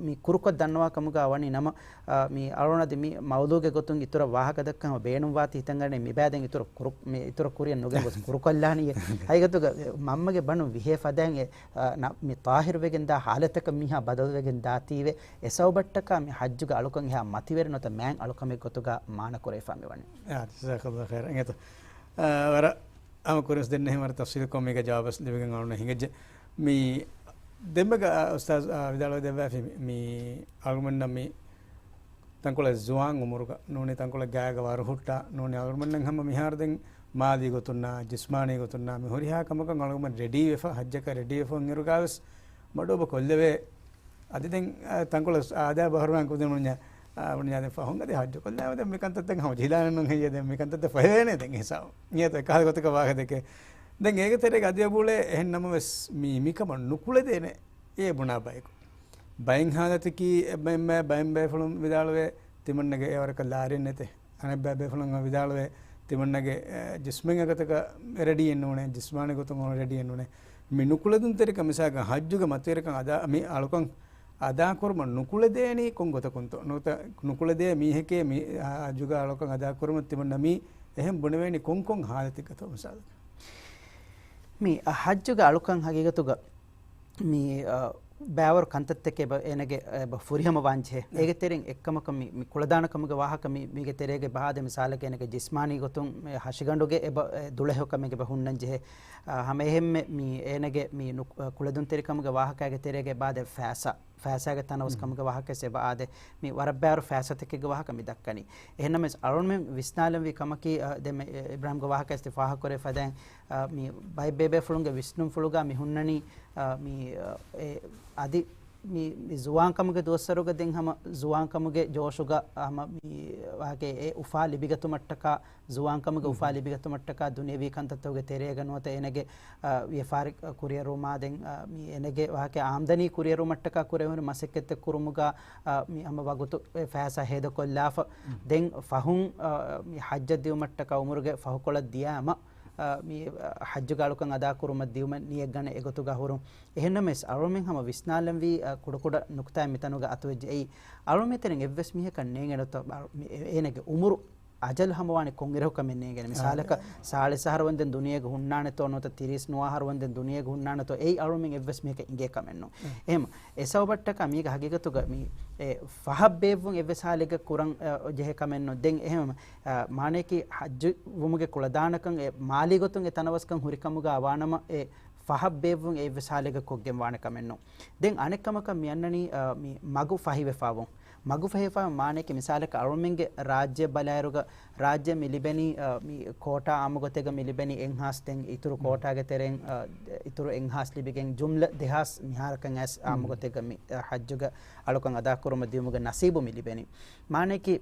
މި ކުރުކޮށް ދަންނަވާ ކަމުގަ ވަނީ ނަމަ، އަ، މި އަޅުނަދި މި މައުޟޫގެ ގޮތުން އިތުރަށް ވާހަކަ ދައްކަން ބޭނުންވާތީ ހިތަށް އަރަނީ މިބައި ދެން އިތުރަށް ކުރު-، މި އިތުރަށް ކުރިއަށް ނުގެން ގޮސް ކުރުކޮށްލާނީ. ހަގީގަތުގަ މަންމަގެ ބަނޑުން ވިހޭ ފަދައިން އެ އަ، ނަ-، މި ޠާހިރުވެގެންދާ ޙާލަތަކަށް މީހާ ބަދަލުވެގެން ދާތީވެ، އެ ސަބަބަށްޓަކާ މި ޙައްޖުގެ އަޅުކަން އެހާ މަތިވެރި ނުވަތަ މާތް އަޅުކަމެއް ގޮތުގަ މާނަ ކުރެވިފާ މިވަނީ. އާ، ޖަޒާކަﷲ ޚައިރަން. އިނގޭތޯ، އާ، ވަރަށް ހަމަ ކުރިންވެސް ދެންނެވި ވަރަށް ތަފްޞީލުކޮށް މީގެ ޖަވާބުވެސް ލިބިގެން އަޅުންނަށް ހިނގައްޖެ. މި ދެންމެގަ، އާ، އުސްތާޛް، އާ، ވިދާޅުވެ ދެއްވާފި މި، މި އަޅުގަނޑުމެންނަށް މި ތަންކޮޅެއް ޒުވާން އުމުރުގަ ނޫނީ ތަންކޮޅެއް ގާގަ ވަރުހުއްޓާ ނޫނީ އަޅުގަނޑުމެންނަށް ހަމަ މިހާރު ދެން މާލީ ގޮތުންނާ، ޖިސްމާނީ ގޮތުންނާ މި ހުރިހާ ކަމަކަށް އަޅުގަނޑުމެން ރެޑީވެފަ، ޙައްޖަކަށް ރެޑީވެފަ އިރުގާވެސް މަޑުއޮބަ ކޮށްލެވޭ. އަދި ދެން، އާ، ތަންކޮޅެއް އާދައިގެ ބަހަރު ވާން ކުދިން ބުންޏާ، އާ، ބުންޏާ ދެން ފަހުން އަދި ޙައްޖު ކޮށްލާ ދެން މި ކަންތައްތައް ހަމަ ޖެހިލާނެ ނޫން ހެއްޔޭ ދެން މި ކަންތައްތައް ފަހެވޭނެ ދެން ހިސާބު. އިނގޭތޯ އެކަހަލަ ގޮތަކަށް ވާހަކަ ދެކޭ. ދެން އޭގެ ތެރޭގަ އަދި އެބައުޅޭ އެހެން ނަމަވެސް މީ މިކަމަށް ނުކުޅެދޭނެ އޭ ބުނާ ބަޔަކު. ބައެއް ޙާލަތަކީ އެ ބައެއް ބައި-، ބައެއް ބޭފުޅުން ވިދާޅުވޭ ތިމަންނަގެ އެ ވަރަކަށް ލާރިއެއް ނެތޭ. އަނެއް ބައި ބޭފުޅުން ވިދާޅުވޭ ތިމަންނަގެ، އެ، ޖިސްމެއް އެގޮތަކަށް ރެޑީއެއް ނޫނޭ، ޖިސްމާނީ ގޮތުން ރެޑީއެއް ނޫނޭ. މި ނުކުޅެދުންތެރިކަން މިސާލަކަށް ޙައްޖުގެ މަތިވެރިކަން އަދާ، މި އަޅުކަން އަދާކުރުމަށް ނުކުޅެދޭނީ ކޮން ގޮތަކުންތޯ؟ ނުވަތަ ނުކުޅެދޭ މީހެކޭ މި ޙައްޖުގެ އަޅުކަން އަދާކުރުމަށް ތިމަންނަ މީ އެހެން ބުނެވޭނީ ކޮން ކޮން ޙާލަތެއްގަތޯ މިސާލަކަށް؟ މި ޙައްޖުގެ އަޅުކަން ހަގީގަތުގަ މި، އަ، ބައިވަރު ކަންތައްތަކެއް އެބަ އޭނަގެ އެބަ ފުރިހަމަ ވާންޖެހޭ. އޭގެ ތެރެއިން އެއްކަމަކަށް މި، މި ކުޅަދާނަކަމުގެ ވާހަކަ މި، މީގެ ތެރޭގެ ބަހާދެ މިސާލަކަށް އޭނަގެ ޖިސްމާނީ ގޮތުން އެ ހަށިގަނޑުގެ އެބަ އެ ދުޅަހެޔޮކަމެއް އެބަ ހުންނަންޖެހޭ. އާ، ހަމައެހެންމެ މި އޭނަގެ މި ނު-، އާ، ކުޅެދުންތެރިކަމުގެ ވާހަކައިގެ ތެރޭގެ ބާދެ ފައިސާ، ފައިސާގެ ތަނަވަސްކަމުގެ ވާހަކައެސް އެބަ އާދެ. މި ވަރަށް ބައިވަރު ފައިސާތަކެއްގެ ވާހަކަ މި ދައްކަނީ. އެހެންނަމަވެސް އަޅުމެން ވިސްނާލަންވީ ކަމަކީ، އާ، ދެ މެ-، އިބްރާހިމްގެ ވާހަކައެސް ތި ފާހަގަކުރެވި ފަދައިން، އާ، މި ބައެއް ބޭބޭފުޅުންގެ ވިސްނުންފުޅުގަ މި ހުންނަނީ، އާ، މި، އާ، އެ، އަދި މި، މި ޒުވާންކަމުގެ ދުވަސްވަރުގަ ދެން ހަމަ ޒުވާންކަމުގެ ޖޯޝުގަ ހަމަ މި ވާގެ އެ އުފާ ލިބިގަތުމަށްޓަކާ، ޒުވާންކަމުގެ އުފާ ލިބިގަތުމަށްޓަކާ ދުނިޔެވީ ކަންތައްތަކުގެ ތެރޭގަ ނުވަތަ އޭނަގެ، އާ، ވިޔަފާރި ކުރިއެރުމާ ދެން، އާ، މި އޭނަގެ ވާގެ އާމްދަނީ ކުރިއެރުމަށްޓަކާ ކުރެވުނު މަސައްކަތްތައް ކުރުމުގަ، އާ، މި ހަމަ ވަގުތު އެ ފައިސާ ހޭދަކޮށްލާފަ. ދެން ފަހުން، އާ، މި ޙައްޖަށް ދިއުމަށްޓަކާ އުމުރުގެ ފަހުކޮޅަށް ދިޔާމަ، އާ، މި، އާ، ޙައްޖުގެ އަޅުކަން އަދާކުރުމަށް ދިއުމަށް ނިޔަތްގަނެ އެގޮތުގަ ހުރުން. އެހެންނަމަވެސް، އަޅުމެން ހަމަ ވިސްނާލަންވީ، އާ، ކުޑަކުޑަ ނުކުތާއެއް މިތަނުގަ އަތުވެއްޖެ. އެއީ، އަޅުމެން ތެރެއިން އެއްވެސް މީހަކަށް ނޭނގެ ނުތަ، އާ، މި، އޭ-، އޭނަގެ އުމުރު އަޖަލު ހަމަވާނީ ކޮންއިރަކު ކަމެއް ނޭނގެނެ. މިސާލަކަށް، ސާޅީސް އަހަރު ވަންދެން ދުނިޔޭގަ ހުންނާނެތޯ ނުވަތަ ތިރީސް ނުވަ އަހަރު ވަންދެން ދުނިޔޭގަ ހުންނާނެތޯ، އެއީ އަޅުމެން އެއްވެސް މީހަކަށް އިނގޭ ކަމެއް ނޫން. އެހެން، އެ ސަބަބަށްޓަކާ މީގަ ހަގީގަތުގަ މި، އެ، ފަހަށް ބޭއްވުން އެއްވެސް ހާލެއްގަ ކުރަން، އެ، ޖެހޭ ކަމެއް ނޫން. ދެން އެހެން، އާ، މާނަޔަކީ ޙައްޖު ވުމުގެ ކުޅަދާނަކަން އެ މާލީ ގޮތުން އެ ތަނަވަސްކަން ހުރިކަމުގަ ވާނަމަ އެ ފަހަށް ބޭއްވުން އެއްވެސް ހާލެއްގަ ކޮށްގެން ވާނެ ކަމެއް ނޫން. ދެން އަނެއް ކަމަކަށް މި އަންނަނީ، އާ، މި މަގު ފަހިވެފަވުން. މަގު ފަހިވެފަވުން މާނަޔަކީ މިސާލަކަށް އަޅުމެންގެ ރާއްޖެ ބަލާއިރުގަ ރާއްޖެ މި ލިބެނީ، އާ، މި ކޯޓާ އާއްމު ގޮތެއްގަ މި ލިބެނީ އެއްހާސް ދެން އިތުރު ކޯޓާގެ ތެރެއިން، އާ، އިތުރު އެއްހާސް ލިބިގެން ޖުމްލަ ދެހާސް މިހާރަކަށް އައިސް އާއްމު ގޮތެއްގަ މި، އާ، ޙައްޖުގެ އަޅުކަން އަދާކުރުމަށް ދިއުމުގެ ނަސީބު މި ލިބެނީ. މާނަޔަކީ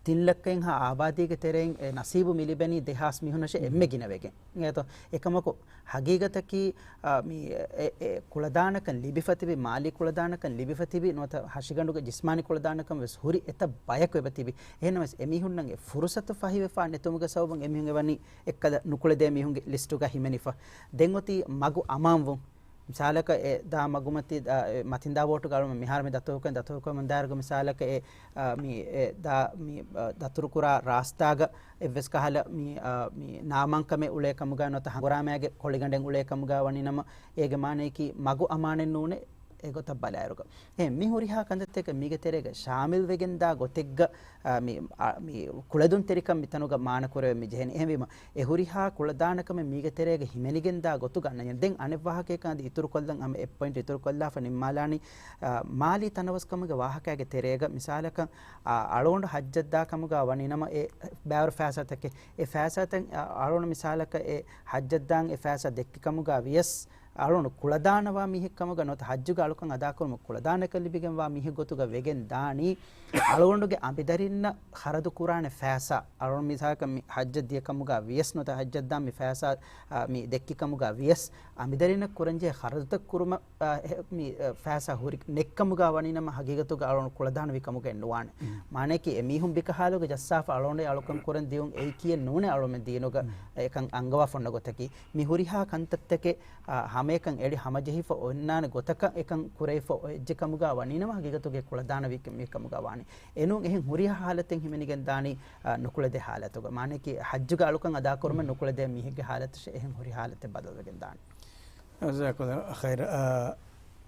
ތިން ލައްކައެއްހާ އާބާދީގެ ތެރެއިން އެ ނަސީބު މި ލިބެނީ ދެހާސް މީހުންނަށޭ އެންމެ ގިނަވެގެން. އެއަތޯ؟ އެކަމަކު ހަގީގަތަކީ، އާ، މި އެ، އެ ކުޅަދާނަކަން ލިބިފަ ތިބި، މާލީ ކުޅަދާނަކަން ލިބިފަ ތިބި، ނުވަތަ ހަށިގަނޑުގެ ޖިސްމާނީ ކުޅަދާނަކަން ވެސް ހުރި އެތައް ބަޔަކު އެބަ ތިބި. އެހެންނަމަވެސް އެމީހުންނަށް އެ ފުރުސަތު ފަހިވެފާ ނެތުމުގެ ސަބަބުން އެމީހުން އެވަނީ އެއްކަލަ ނުކުޅެދޭ މީހުންގެ ލިސްޓުގަ ހިމެނިފަ. ދެން އޮތީ މަގު އަމާންވުން. މިސާލަކަށް އެ ދާ މަގުމަތި، އަ، އެ މަތިންދާ ވޯޓުގަ އަޅުމެން މިހާރު މި ދަތުރުކޮށް، ދަތުރުކޮށް މަންދާރުގަ މިސާލަކަށް އެ، އަ، މި އެ ދާ މި، އަ، ދަތުރުކުރާ ރާސްތާގަ އެއްވެސް ކަހަލަ މި، އަ، މި ނާމާންކަމެއް އުޅޭ ކަމުގަ ނުވަތަ ހަނގުރާމައިގެ ކޮޅިގަނޑެއް އުޅޭ ކަމުގަ ވަނީ ނަމަ، އޭގެ މާނަޔަކީ މަގު އަމާނެއް ނޫނޭ އެގޮތަށް ބަލާއިރުގަ. އެ މި ހުރިހާ ކަންތައްތަކެއް މީގެ ތެރޭގަ ޝާމިލް ވެގެންދާ ގޮތެއްގަ، އަ، މި، އަ، މި ކުޅެދުންތެރިކަން މިތަނުގަ މާނަކުރެވެން މި ޖެހެނީ. އެހެންވީމަ، އެ ހުރިހާ ކުޅަދާނަކަމެއް މީގެ ތެރޭގަ ހިމެނިގެންދާ ގޮތުގަ އަންނަނީ. ދެން އަނެއް ވާހަކައަކަށް އަދި އިތުރުކޮށްލަން ހަމަ އެއް ޕޮއިންޓް އިތުރުކޮށްލާފަ ނިންމާލާނީ، އަ، މާލީ ތަނަވަސްކަމުގެ ވާހަކައިގެ ތެރޭގަ މިސާލަކަށް، އަ، އަޅުގަނޑު ޙައްޖަށްދާ ކަމުގަ ވަނީ ނަމަ އެ ބައިވަރު ފައިސާތަކެއް، އެ ފައިސާތައް، އަ، އަޅުގަނޑު މިސާލަކަށް އެ ޙައްޖަށްދާން އެ ފައިސާ ދެއްކި ކަމުގަ ވިޔަސް، އަޅުގަނޑު ކުޅަދާނަވާ މީހެއް ކަމުގަ ނުވަތަ ޙައްޖުގެ އަޅުކަން އަދާކުރުމަށް ކުޅަދާނަކަން ލިބިގެންވާ މީހެއް ގޮތުގަ ވެގެން ދާނީ، އަޅުގަނޑުގެ އަނބިދަރިންނަށް ޚަރަދު ކުރާނެ ފައިސާ، އަޅުގަނޑު މިސާލަކަށް މި ޙައްޖަށް ދިޔަ ކަމުގަ ވިޔަސް ނުވަތަ ޙައްޖަށް ދާން މި ފައިސާ، އާ، މި ދެއްކި ކަމުގަ ވިޔަސް، އަނބިދަރިންނަށް ކުރަންޖެހޭ ޚަރަދުތައް ކުރުމަށް، އާ، އެ، މި، އާ، ފައިސާ ހުރި ނެއްކަމުގަ ވަނީ ނަމަ ހަގީގަތުގަ އަޅުގަނޑު ކުޅަދާނަވި ކަމުގައެއް ނުވާނެ. މާނަޔަކީ އެމީހުން ބިކަހާލުގެ ޖައްސާފަ އަޅުގަނޑު އަޅުކަން ކުރަން ދިޔުން އެއީކީއެއް ނޫނޭ އަޅުމެން ދީނުގަ އެކަން އަންގަވާފަ އޮންނަ ގޮތަކީ. މި ހުރިހާ ކަންތައްތަކެއް، އާ، ހަމައެކަން އެޅި ހަމަޖެހިފަ އޮންނާނެ ގޮތަކަށް އެކަން ކުރެވިފަ އޮތްޖެ ކަމުގަ ވަނީ ނަމަ ހަގީގަތުގަ ކުޅަދާނަވި މީހެއް ކަމުގަ ވާނެ. އެނޫން އެހެން ހުރިހާ ހާލަތެއް ހިމެނިގެން ދާނީ، އާ، ނުކުޅެދޭ ހާލަތުގަ. މާނަޔަކީ ޙައްޖުގެ އަޅުކަން އަދާކުރުމަށް ނުކުޅެދޭ މީހެއްގެ ހާލަތަށޭ އެހެން ހުރި ހާލަތެއް ބަދަލުވެގެން ދާނީ. ޖަޒާކަﷲ ޚައިރާ. އާ،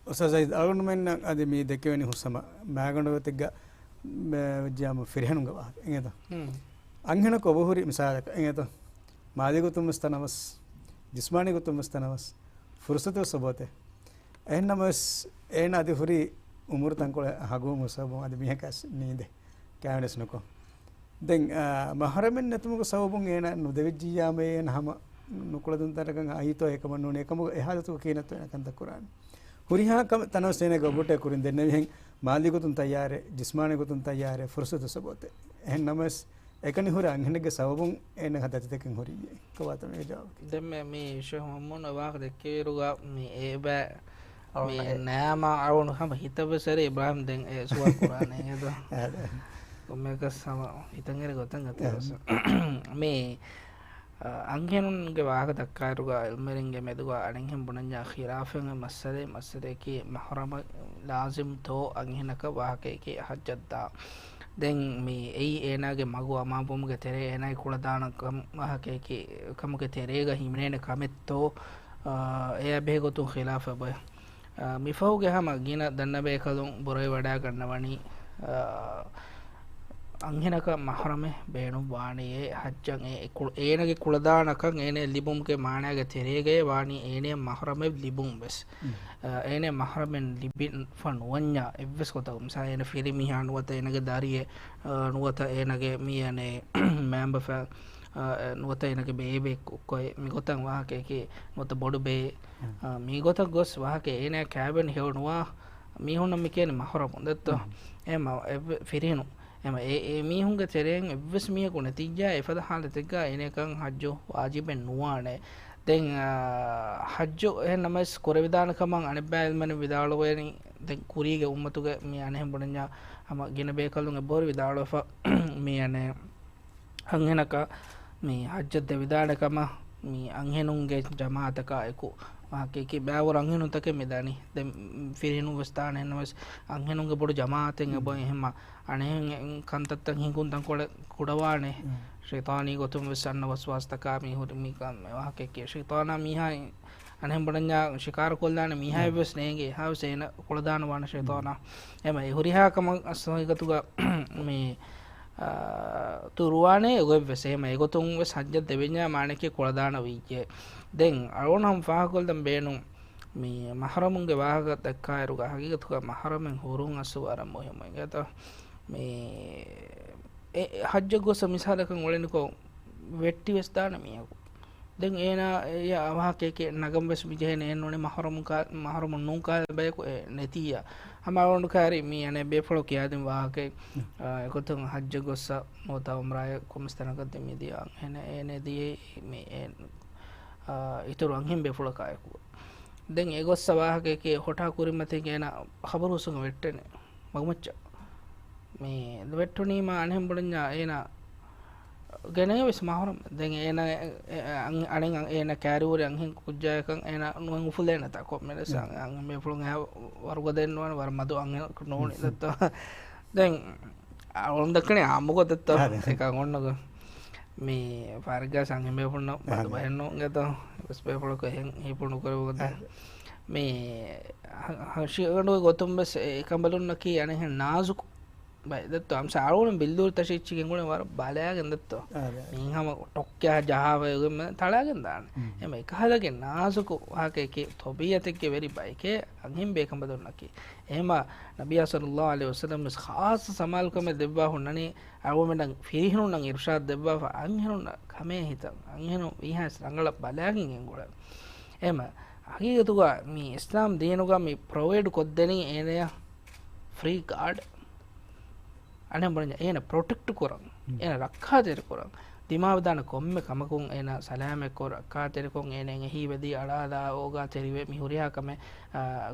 އުސްތާޛް ސައީދު، އަޅުގަނޑުމެންނަށް އަދި މި ދެކެވެނީ ހުސްހަމަ މާގަނޑު ގޮތެއްގަ، މެ، ވެއްޖިއްޔާމު ފިރިހެނުންގެ ވާހަކަ އިނގޭތޯ؟ އަންހެނަކު އެބަހުރި މިސާލަކަށް އިނގޭތޯ؟ މާލީ ގޮތުން ވެސް ތަނަވަސް، ޖިސްމާނީ ގޮތުން ވެސް ތަނަވަސް، ފުރުސަތު ވެސް އެބައޮތޭ. އެހެންނަމަވެސް އޭނަ އަދި ހުރީ އުމުރު ތަންކޮޅެއް ހަގުވުމުގެ ސަބަބުން އަދި މީހަކަސް ނީނދޭ. ކާވެނެސް ނުކޮށް. ދެން، އާ، މަހްރަމެއް ނެތުމުގެ ސަބަބުން އޭނަ ނުދެވިއްޖިއްޔާމޭ އޭނަ ހަމަ ނުކުޅެދުންތަކަށް އައީތޯ އެކަމަށް ނޫނޭ. އެކަމުގަ އެ ހާލަތުގަ ކިހިނެއްތޯ އޭނަ ކަންތައް ކުރާނީ. ހުރިހާ ކަމެއް ތަނަވަސް އޭނަގެ އޮބުޓޭ ކުރިން ދެންނެވިހެން މާލީ ގޮތުން ތައްޔާރޭ، ޖިސްމާނީ ގޮތުން ތައްޔާރޭ، ފުރުސަތު ސަބަބުތޭ. އެހެން ނަމަވެސް އެކަނި ހުރި އަންހެނެއްގެ ސަބަބުން އޭނަ ދަތިތަކެއް ހުރިއްޔޭ. ކޮބާތަ މީގެ ޖަވާބު؟ ދެންމެ މީ ޝޭޚް މައުމޫން ވާހަކަ ދެއްކެވިއިރުގަ މި އެބަ މި ނަޔާމާ އަޅުގަނޑު ހަމަ ހިތަށްވެސް އެރި އިބްރާހިމް ދެން އެ ސުވާލު ކުރާނެ އިނގޭތޯ؟ އާ، އާ. ކޮންމެއަކަސް ހަމަ ހިތަށް އެރި ގޮތަށް އަތުވެސް. މި، އަ، އަންހެނުންގެ ވާހަކަ ދައްކާއިރުގަ ޢިލްމުވެރިންގެ މެދުގަ އަނެއްހެން ބުނަންޏާ ޚިލާފެއް މައްސަލައެއް، މައްސަލައަކީ މަހްރަމަށް ލާޒިމްތޯ އަންހެނަކަށް ވާހަކައަކީ ޙައްޖަށްދާ. ދެން މި އެއީ އޭނާގެ މަގު އަމާންވުމުގެ ތެރޭ އޭނާގެ ކުޅަދާނަ ކަމް ވާހަކައަކީ ކަމުގެ ތެރޭގަ ހިމެނޭނެ ކަމެއްތޯ، އާ، އެއާ ބެހޭ ގޮތުން ޚިލާފެއް އެބައޮތް. އާ، މިފަހުގެ ހަމަ ގިނަ ދަންނަބޭކަލުން ބުރައިވަޑައިގަންނަވަނީ، އާ، އަންހެނަކަށް މަހްރަމެއް ބޭނުން ވާނެޔޭ ޙައްޖަށް އެ ކުޅަ-، އޭނަގެ ކުޅަދާނަކަން އޭނަ ލިބުމުގެ މާނާގެ ތެރޭގައި ވާނީ އޭނަ މަހްރަމެއް ލިބުން ވެސް. އާ، އޭނަ މަހްރަމެއް ލިބިފަ ނުވަންޏާ އެއްވެސް ގޮތަކު، މިސާ އޭނަ ފިރިމީހާ ނުވަތަ އޭނަގެ ދަރިއެއް، އާ، ނުވަތަ އޭނަގެ މި އަނެއް މައިންބަފަ، އާ، ނުވަތަ އޭނަގެ ބޭބެ ކު-، ކޮއެ މިގޮތަށް ވާހަކައެކޭ ނުވަތަ ބޮޑު ބޭ، އާ، މިގޮތަށް ގޮސް ވާހަކަ އޭނަ ކައިވެނި ހެޔޮ ނުވާ މީހުންނަށް މި ކިޔަނީ މަހްރަމު ދެއްތޯ؟ އެ މަ-، އެ ފިރިހެނު. އެމަ އެ، އެ މީހުންގެ ތެރެއިން އެއްވެސް މީހަކު ނެތިއްޔާ އެފަދަ ހާލަތެއްގަ އޭނައަކަށް ޙައްޖު ވާޖިބެއް ނުވާނެ. ދެން، އާ، ޙައްޖު އެހެން ނަމަވެސް ކުރެވިދާނެ ކަމަށް އަނެއްބައި ޢިލްމުވެރިން ވިދާޅުވަނީ، ދެން ކުރީގެ އުއްމަތުގެ މި އަނެއްހެން ބުނަންޏާ ހަމަ ގިނަ ބޭކަލުން އެބަހުރި ވިދާޅުވެފަ މި އަނެއް އަންހެނަކަށް މި ޙައްޖަށް ދެވިދާނެ ކަމަށް މި އަންހެނުންގެ ޖަމާޢަތަކާ އެކު ވާހަކައަކީ ބައިވަރު އަންހެނުންތަކެއް މި ދަނީ. ދެން ފިރިހެނުން ވެސް ދާނެ އެހެންނަމަވެސް އަންހެނުންގެ ބޮޑު ޖަމާޢަތެއް އެބައޮތް އެހެންމަ އަނެއްހެން ކަންތައްތައް ހިނގުން ތަންކޮޅެއް ކުޑަވާނެ. ޝައިޠާނީ ގޮތުން ވެސް އަންނަ ވަސްވާސްތަކާ މި ހުރި މި ކަން ވާހަކައަކީ ޝައިޠާނާ މީހާ އަނެއްހެން ބުނަންޏާ ޝިކާރަ ކޮށްލާނެ މީހާއެއް ވެސް ނޭނގެ އެހާވެސް އޭނަ ކުޅަދާނަވާނެ ޝައިޠާނާ. އެމަ އެ ހުރިހާ ކަމަށް އަސްލު ހަގީގަތުގަ މި އާ، ދުރުވާނެ އެގޮތްވެސް. އެހެމަ އެގޮތުން ވެސް ޙައްޖަށް ދެވެންޏާ މާނައަކީ ކުޅަދާނަ ވިއްޔޭ. ދެން އަޅުގަނޑު ހަމަ ފާހަގަކޮށްލަން ބޭނުން މި މަޙްރަމުންގެ ވާހަކަ ދައްކާއިރުގަ ހަގީގަތުގަ މަޙްރަމެއް ހުރުން އަސްލު ވަރަށް މުހިއްމު. އިނގޭތޯ؟ މި އެ ޙައްޖަށް ގޮސް މިސާލަކަށް އުޅެނިކޮށް ވެއްޓިވެސް ދާނެ މީހަކު. ދެން އޭނާ އެ ވާހަކައެކޭ ނަގަން ވެސް މި ޖެހޭނެ އެއްނޫނީ މަޙްރަމުން ކާ-، މަޙްރަމުން ނޫން ކާލަ ބަޔަކު އެ ނެތިއްޔާ. ހަމަ އަޅުގަނޑު ކާރި މި އަނެއް ބޭފުޅަކު ކިޔާދިން ވާހަކައެއް، އާ، އެގޮތުން ޙައްޖަށް ގޮއްސަ ނުވަތަ ޢުމްރާއެއް ކޮންމެސް ތަނަކަށް ދެ މި ދިޔަ އަންހެނެއް އޭނެ ދިޔައީ މި އެ، އާ، އިތުރު އަންހެން ބޭފުޅަކާއެކު. ދެން އެ ގޮއްސަ ވާހަކައެކޭ ހޮޓާ ކުރިމަތީގެ އޭނާ ޚަބަރު ހުސްވަން ވެއްޓެނެ. މަގުމައްޗަށް. މި ވެއްޓުނީމާ އަނެއްހެން ބުނަންޏާ އޭނާ ގެނައި ވެސް މަޙްރަމް. ދެން އޭނާ އެ-، އެ-، އަން-، އަނެއް އަން-، އޭނާ ކައިރިވުރެ އަންހެން ކުއްޖާއަކަށް އޭނާ ނުއެން އުފުލޭނެތާ ކޮންމެވެސް އަން-، އަންހެން ބޭފުޅުން އެހާ ވަރުގަދައެއް ނުވާނެ، ވަރަށް މަދު އަންހެނަކު ނޫނީ ދެއްތޯ. ދެން އަޅުގަނޑު ދައްކަނީ އާއްމުކޮށް ދެއްތޯ. އެކަން އޮންނަ ގޮތް. މި ފާރިގާސް އަންހެން ބޭފުޅުންނަށް ބަދު ބަހެއް ނޫން ދެއްތޯ. އެވެސް ބޭފުޅަކު އެހެން ހީޕުނު ކުރެވުން ދެ. މި ހަ-، ހަށިގަނޑުގެ ގޮތުން ވެސް އެ ކަނބަލުންނަކީ އަނެއްހެން ނާޒުކު ބައެއް ދެއްތޯ. އަމްސާ އަޅުގަނޑު ބިއްލޫރި ތަށި އެއްޗިގެން ގުޅެން ވަރަށް ބަލާގެން ދެއްތޯ. މީ ހަމަ ޓޮއްކާ ޖަހާފައި ތަޅާގެން ދާނެ. އެމަ އެކަހަލަގެ ނާޒުކު ވާހަކައެކޭ ތަބީޢަތެއްގެ ވެރި ބައެކޭ އަންހެން ބޭކަނބަލުންނަކީ. އެހެމަ ނަބިއްޔާ ޞައްލައްލާހު ޢަލައިހި ވަސައްލަމް ވެސް ޚާއްޞަ ސަމާލުކަމެއް ދެއްވާ ހުންނަނީ އަޅުގަނޑަށް ފިރިހެނުންނަށް އިރުޝާދު ދެއްވާފަ އަންހެނުންނަށް ކަމޭ ހިތަށް އަންހެނުން ވީހާވެސް ރަނގަޅަށް ބަލާގެން ގެންގުޅޭ. އެހެމަ ހަގީގަތުގަ މި އިސްލާމް ދީނުގަ މި ޕްރޮވައިޑް ކޮށްދެނީ އޭނަޔަށް ފްރީ ގާޑް. އަނެއް ބުނަންޏާ އޭނަ ޕްރޮޓެކްޓް ކުރަން، އޭނަ ރައްކާތެރި ކުރަން، ދިމާވެދާނެ ކޮންމެ ކަމަކުން އޭނަ ސަލާމަތްކޮށް، ރައްކާތެރިކޮށް، އޭނަ އެނގެ ހީވެދީ އަޅާލާ އޯގާތެރިވެ، މި ހުރިހާ ކަމެއް، އާ،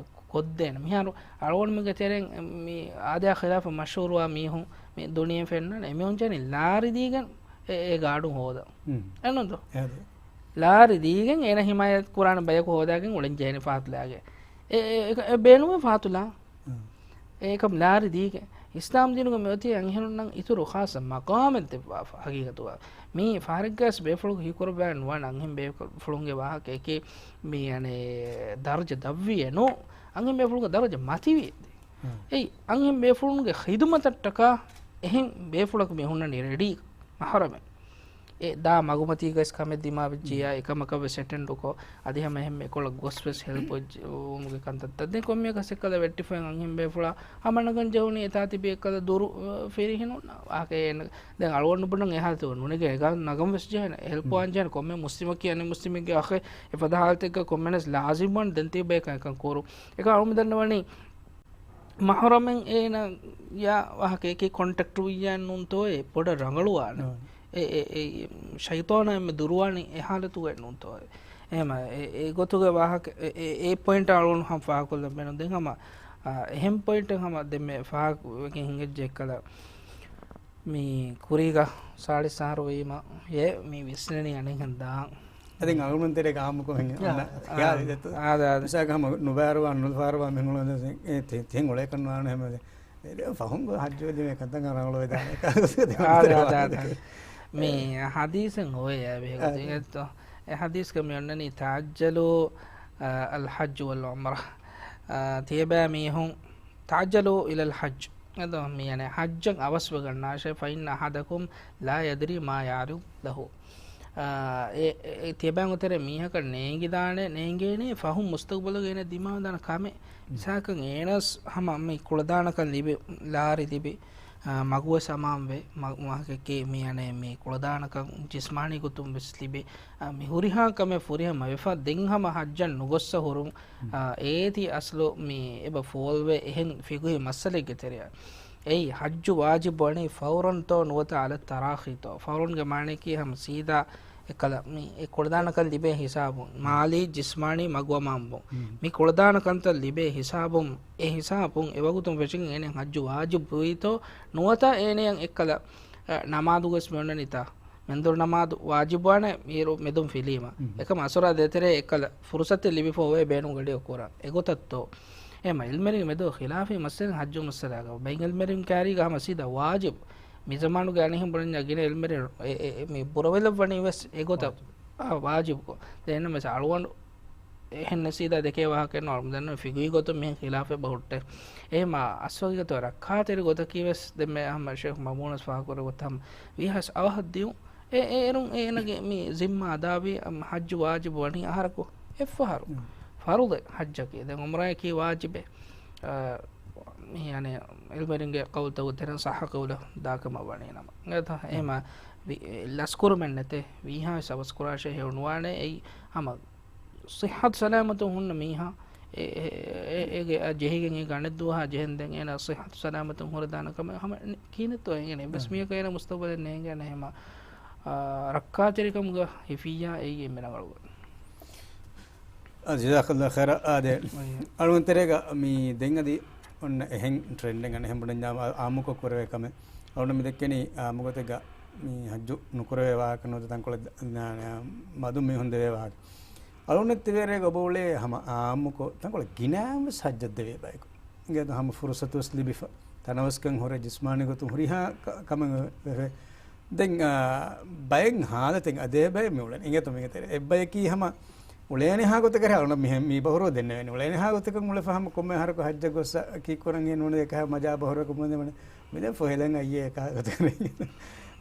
ކޮށްދޭނެ. މިހާރު އަޅުގަނޑުމެންގެ ތެރެއިން މި އާދަޔާ ޚިލާފަށް މަޝްހޫރުވާ މީހުން މި ދުނިޔެ ފެންނަން އެމީހުން ޖެހެނީ ލާރި ދީގެން އެ، އެ ގާޑުން ހޯދަން. އެންނުންތޯ؟ ލާރި ދީގެން އޭނަ ހިމާޔަތް ކުރާނެ ބަޔަކު ހޯދާގެން އުޅެން ޖެހެނީ ފަހަތު ލާގެ. އެ، އެ، އެ، އެ ބޭނުމެއް ފަހަތު ލާ. އެކަމް ލާރި ދީގެ އިސްލާމް ދީނުގަ މިއޮތީ އަންހެނުންނަށް އިތުރު ޚާއްޞަ މަޤާމެއް ދެއްވާފަ ހަގީގަތުގަ. މީ ފާރިގާސް ބޭފުޅަކު ހީކުރައްވާ ނުވާނެ އަންހެން ބޭފުޅުންގެ ވާހަކައެކޭ މީ އަނެއް ދަރަޖަ ދަށްވިއެއް ނޫ. އަންހެން ބޭފުޅުންގެ ދަރަޖަ މަތިވިއެއް. އެއީ އަންހެން ބޭފުޅުންގެ ޚިދުމަތަށްޓަކާ އެހެން ބޭފުޅަކު މި ހުންނަނީ ރެޑީ މަޙްރަމެއް. އެ ދާ މަގުމަތީގަސް ކަމެއް ދިމާވެއްޖިއްޔާ، އެކަމަކަށް ވެސް އެޓެންޑުކޮށް، އަދި ހަމަ އެހެން އެކޮޅަށް ގޮސް ވެސް ހެލްޕް ވެއްޖެ ވުމުގެ ކަންތައްތައް. ދެން ކޮންމެއަކަސް އެއްކަލަ ވެއްޓިފައި އަންހެން ބޭފުޅާ ހަމަ ނަގަން ޖެހުނީ އެތާ ތިބި އެއްކަލަ ދުރު، އަ، ފިރިހެނުންނަށް ވާހަކަ އޭނަ. ދެން އަޅުގަނޑު ބުނަން އެހާލަތުގަ ނުނެގޭ އެކަން ނަގަން ވެސް ޖެހޭނެ. ހެލްޕް ވާން ޖެހޭނެ ކޮންމެ މުސްލިމަކީ އަނެއް މުސްލިމެއްގެ އަޚެއް. އެފަދަ ހާލަތެއްގަ ކޮންމެނަސް ލާޒިމް ވާން ދެން ތިބޭ އެކަން ކުރު. އެކަން އަޅުގަނޑު ދަންނަވަނީ މަޙްރަމެއް އޭނަޔާ ވާހަކައެކޭ ކޮންޓެކްޓް ވިއްޔާ ނޫންތޯއޭ ބޮޑަށް ރަނގަޅުވާނެ. އެ، އެ، އެ، ޝައިޠާނާ އެންމެ ދުރުވާނީ އެ ހާލަތުގައި ނޫންތޯއޭ. އެހެމަ އެ، އެ ގޮތުގެ ވާހަކަ، އެ، އެ، އެ ޕޮއިންޓް އަޅުގަނޑު ހަމަ ފާހަގަކޮށްލަން ބޭނުން. ދެން ހަމަ، އާ، އެހެން ޕޮއިންޓެއް ހަމަ ދެންމެ ފާހަގަވެގެން ހިނގައްޖެ އެއްކަލަ. މި ކުރީގަ ސާޅީސް އަހަރު ވީމަ އެ މި ވިސްނެނީ އަނެއްހެން ދާން. އަދި އަޅުގަނޑު ތެރޭ ގާމުކޮށް އާ، އޮންނަ އާ، ހިޔާލެއް ދެއްތޯ. އާދެ، އާދެ. މިސާލަކަށް ހަމަ ނުބާރުވާ، ނުލަފާރުވާ މި ހުޅުވަން އެ ތި-، ތިހެން އުޅޭކަށް ނުވާނެ ހަމަ ދެ. ފަހުން ހައްޖުވެދި މި ކަންތައް ރަނގަޅުވެދާނެ. އާދެ، އާދެ، އާދެ. މި ހަދީސެއް އޮވޭ އެ ބެހޭގޮތުން އެއްތޯ. އެ ހަދީސްގަ މި އޮންނަނީ ތަޢައްޖަލޫ، އަ، އަލްޙައްޖު ވަލްޢުމްރަ. ތިޔަބައިމީހުން تعجلوا إلى الحج. އެދޯ މި ޔަނެ ޙައްޖަށް އަވަސްވެގަންނާށޭ، فإن أحدكم لا يدري ما يعرض له. އާ، އެ، އެ، ތިޔަބައިން އޮތެރޭ މީހަކަށް ނޭނގިދާނެ، ނޭނގޭނެ ފަހުން މުސްތަގުބަލުގަ އޭނަ ދިމާވެދާނެ ކަމެއް. މިސާލަކަށް އޭނަސް ހަމަ މި ކުޅަދާނަކަން ލިބި، ލާރި ލިބި، އާ، މަގުވެސް އަމާންވެ، މަ-، މަހަކަކީ މި އަނެއް މި ކުޅަދާނަކަން ޖިސްމާނީ ގޮތުން ވެސް ލިބި، އާ، މި ހުރިހާ ކަމެއް ފުރިހަމަ ވެފަ، ދެން ހަމަ ޙައްޖަށް ނުގޮއްސަ ހުރުން، އާ، އޭތި އަސްލު މި އެބަ ފޯލްވެ އެހެން ފިގުހި މައްސަލެއްގެ ތެރެއަށް. އެއީ ޙައްޖު ވާޖިބު ވަނީ ފައުރަންތޯ ނުވަތަ على التراخي ތޯ؟ ފައުރަންގެ މާނައަކީ ހަމަ ސީދާ އެއްކަލަ މި އެ ކުޅަދާނަކަން ލިބޭ ހިސާބުން، މާލީ، ޖިސްމާނީ، މަގު އަމާން ބުން. މި ކުޅަދާނަކަންތައް ލިބޭ ހިސާބުން، އެ ހިސާބުން އެ ވަގުތުން ފެށިގެން އޭނަ ޙައްޖު ވާޖިބުވީތޯ ނުވަތަ އޭނަޔަށް އެއްކަލަ، އަ، ނަމާދުގަސް މިއޮންނަނީތާ؟ މެންދުރު ނަމާދު ވާޖިބުވާނެ މީރު މެދުން ފިލީމަ. އެކަމަ އަސުރާ ދޭތެރޭ އެއްކަލަ ފުރުސަތެއް ލިބިފަ އޮވޭ ބޭނުން ގަޑިއަށް ކުރާ. އެގޮތަށްތޯ؟ އެހެމަ އިލްމެރިން މެދު ޚިލާފީ މައްސަލަ ޙައްޖު މައްސަލާގަ. ބައިން އިލްމެރިން ކާރީގަ ހަމަ ސީދާ ވާޖިބު. މި ޒަމާނުގެ އަނެއްހެން ބުނަންޏާ ގިނަ އިލްމެރިން އެ، އެ، އެ، މި ބުރަވެލައްވަނީ ވެސް އެގޮތަށް. ވާޖިބު. އާ، ވާޖިބު. ދެން މެސް އަޅުގަނޑު އެހެން ސީދާ ދެކޭ ވާހަކައެއް ނޫން. ދެން ފިގުހީ ގޮތުން މިހެން ޚިލާފެއް ބަހުއްޓޭ. އެހެމަ އަސްލު ހަގީގަތު ރައްކާތެރި ގޮތަކީ ވެސް ދެންމެ އަހްމަދު ޝޭޚް މައުމޫނަސް ފާހަގަކުރެއްވި ގޮތަށް ހަމަ ވީހާވެސް އަވަހަށް ދިޔުން. އެ، އޭރުން އޭނަގެ މި ޒިންމާ އަދާވީ، އަމް، ޙައްޖު ވާޖިބު ވަނީ އަހަރަކު އެއްފަހަރު. ފަރުޟެއް ޙައްޖަކީ. ދެން ޢުމްރާއަކީ ވާޖިބެއް. އާ، މި އަނެއް އިލްމެރިންގެ ޤައުލުތަކުގެ ތެރެއިން ޞައްޙަ ޤައުލަށް ދާކަމަށް ވަނީ ނަމަ. އެތަ، އެހެމަ ވި-، އެ، ލަސްކުރުމެއް ނެތޭ. ވީހާވެސް އަވަސްކުރާށޭ ހެޔޮނުވާނެ. އެއީ ހަމަ ޞިއްޙަތު ސަލާމަތުން ހުންނަ މީހާ، އެ، އެ، އެ، އޭގެ އަ، ޖެހިގެން އެ ގަނެއްދުވަހާ ޖެހެން ދެން އޭނާ ޞިއްޙަތު ސަލާމަތުން ހުރެދާނެ ކަމެއް ހަމަ ނި-، ކިހިނެއްތޯ އެނގޭނެ. އެއްވެސް މީހަކަށް އޭނާ މުސްތަޤުބަލެއް ނޭނގޭނެ ހަމަ، އާ، ރައްކާތެރިކަމުގަ ހިފިއްޔާ އެއީ އެންމެ ރަނގަޅު. އާ، ޖަޒާކައްލާހު ޚައިރާ. އާދެ، އަޅުގަނޑު ތެރޭގަ މި ދެން އަދި އޮންނަ އެހެން ޓްރެންޑެއް އަނެއްހެން ބުނަންޏާ އާ-، އާއްމުކޮށް ކުރެވޭ ކަމެއް. އަޅުގަނޑު މި ދެއްކެނީ އާއްމުގޮތެއްގަ މި ޙައްޖު ނުކުރެވޭ ވާހަކަ ނުވަތަ ތަންކޮޅެއް ދ-، ނާ-، ނާ-، މަދު މީހުން ދެވޭ ވާހަކަ. އަޅުގަނޑު ތިބޭރޭގަ އޮބައުޅޭ ހަމަ އާއްމުކޮށް ތަންކޮޅެއް ގިނައިން ވެސް ޙައްޖަށް ދެވޭ ބަޔަކު. އިނގޭތޯ ހަމަ ފުރުޞަތު ވެސް ލިބިފަ. ތަނަވަސްކަން ހުރެ ޖިސްމާނީ ގޮތުން ހުރިހާ ކަ-، ކަމެއް ވެފަ. ދެން، އާ، ބައެއް ޙާލަތެއް އަދޭ ބައެއް މި އުޅެނީ. އިނގޭތޯ މީގެ ތެރެ. އެއްބަޔަކީ ހަމަ އުޅޭނެ ހާ ގޮތަކަށް އަޅުގަނޑަށް މިހެން މި ބަހުރު ދެންނެވެނީ. އުޅޭނެ ހާ ގޮތަކަށް އުޅެފަ ހަމަ ކޮންމެ އަހަރަކު ޙައްޖަށް ގޮއްސަ ކީއްކުރަން އެ ނޫނީ އެކަހަ މަޖާ ބަހުރަކު މުނދެވަނެ. މިދެން ފޮހެލަން އައްޔޭ އެކާ ގޮތަކަށް.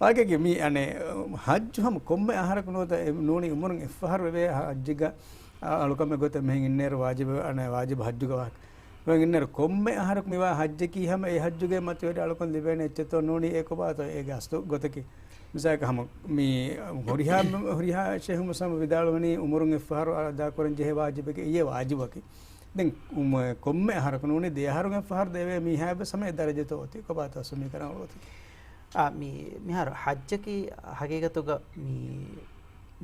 ވާގެގެ މި އަނެއް ޙައްޖު ހަމަ ކޮންމެ އަހަރަކު ނުވަތަ އެ ނޫނީ އުމުރުން އެއްފަހަރު ވެވޭ ޙައްޖެއްގަ އަ-، އަޅުކަމެއް ގޮތަށް މިހެން އިންނޭރު ވާޖިބު، އަނެއް ވާޖިބު ޙައްޖުގެ ވާހަކަ. މިހެން އިންނޭރު ކޮންމެ އަހަރަކު މިވާ ޙައްޖަކީ ހަމަ އެ ޙައްޖުގެ މަތިވެރި އަޅުކަން ލިބޭނެ އެއްޗެއްތޯ ނޫނީ އެ ކޮބާތޯ އޭގެ އަސްލު ގޮތަކީ. މިސާލަކަށް ހަމަ މި ހުރިހާ، ހުރިހާ ޝޭޚު މުސްލިމް ވިދާޅުވަނީ އުމުރުން އެއްފަހަރު އަ-، އަދާކުރަން ޖެހޭ ވާޖިބަކީ އެއީ ވާޖިބަކީ. ދެން އުމު-، ކޮންމެ އަހަރަކު ނޫނީ ދެ އަހަރުން އެއްފަހަރު ދެވޭ މީހާ ވެސް ހަމަ އެ ދަރަޖަތައް އޮތީ ކޮބާތޯ އަސްލު މީ ކަރަން އޮތީ. އާ، މި-، މިހާރު ޙައްޖަކީ ހަގީގަތުގަ މި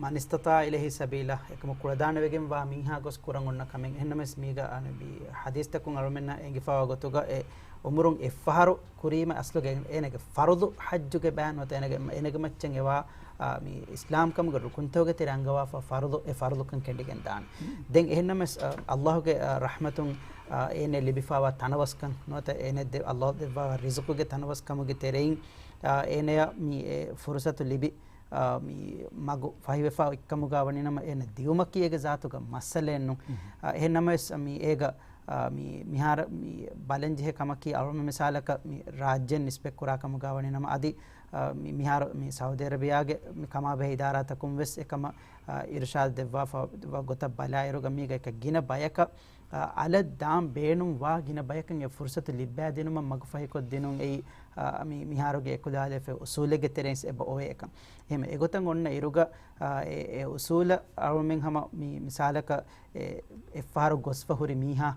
މަނިސްތަޠާޢަ އިލައިހި ސަބީލާ، އެކަމަކު ކުޅަދާނަވެގެންވާ މީހާ ގޮސް ކުރަން އޮންނަ ކަމެއް. އެހެންނަމަވެސް މީގަ އަނެއް މި ޙަދީޘްތަކުން އަޅުމެންނަށް އެނގިފަވާ ގޮތުގަ އެ އުމުރުން އެއްފަހަރު ކުރީމަ އަސްލުގަ އޭނަގެ ފަރުޟު ޙައްޖުގެ ބަޔާން ނުވަތަ އޭނަގެ، އޭނަގެ މައްޗަށް އެވާ، އާ، މި އިސްލާމް ކަމުގެ ރުކުންތަކުގެ ތެރެ އަންގަވާފަ ފަރުޟު، އެ ފަރުޟުކަން ކެނޑިގެން ދާނެ. ދެން އެހެންނަމަވެސް، އާ، ﷲ ގެ، އާ، ރަޙްމަތުން، އާ، އޭނަ ލިބިފަވާ ތަނަވަސްކަން ނުވަތަ އޭނަ ދެ-، ﷲ ދެއްވާ ރިޒުޤުގެ ތަނަވަސްކަމުގެ ތެރެއިން، އާ، އޭނަޔަށް މި އެ ފުރުޞަތު ލިބި، އާ، މި މަގު ފަހިވެފަ އޮތްކަމުގަ ވަނީނަމަ އޭނަ ދިއުމަކީ އޭގެ ޒާތުގަ މައްސަލައެއް ނޫން. އާ، އެހެންނަމަވެސް މި އޭގަ، އާ، މި މިހާރަށް މި ބަލަންޖެހޭ ކަމަކީ އަޅުގަނޑު މިސާލަކަށް މި ރާއްޖެއިން ނިސްބަތްކުރާ ކަމުގަ ވަނީނަމަ އަދި، އާ، މި މިހާރު މި ސައުދީ އަރަބިޔާގެ މި ކަމާބެހޭ އިދާރާތަކުން ވެސް އެކަމަށް، އާ، އިރުޝާދު ދެއްވާފަ ގޮތަށް ބަލާއިރުގަ މީގަ އެކަ ގިނަ ބަޔަކަށް އަ، އަލަށް ދާން ބޭނުންވާ ގިނަ ބަޔަކަށް އެ ފުރުޞަތު ލިއްބައިދިނުމަށް މަގުފަހިކޮށްދިނުން އެއީ، އަ، މި، މިހާރުގެ އެކުލާލެފަ އުސޫލެއްގެ ތެރެއިން އެބަ އޮވޭ އެކަން. އެހެން އެގޮތަށް އޮންނަ އިރުގަ، އަ، އެ، އެ އުސޫލަށް އަޅުމެން ހަމަ މި މިސާލަކަށް އެ، އެއްފަހަރު ގޮސްފަ ހުރި މީހާ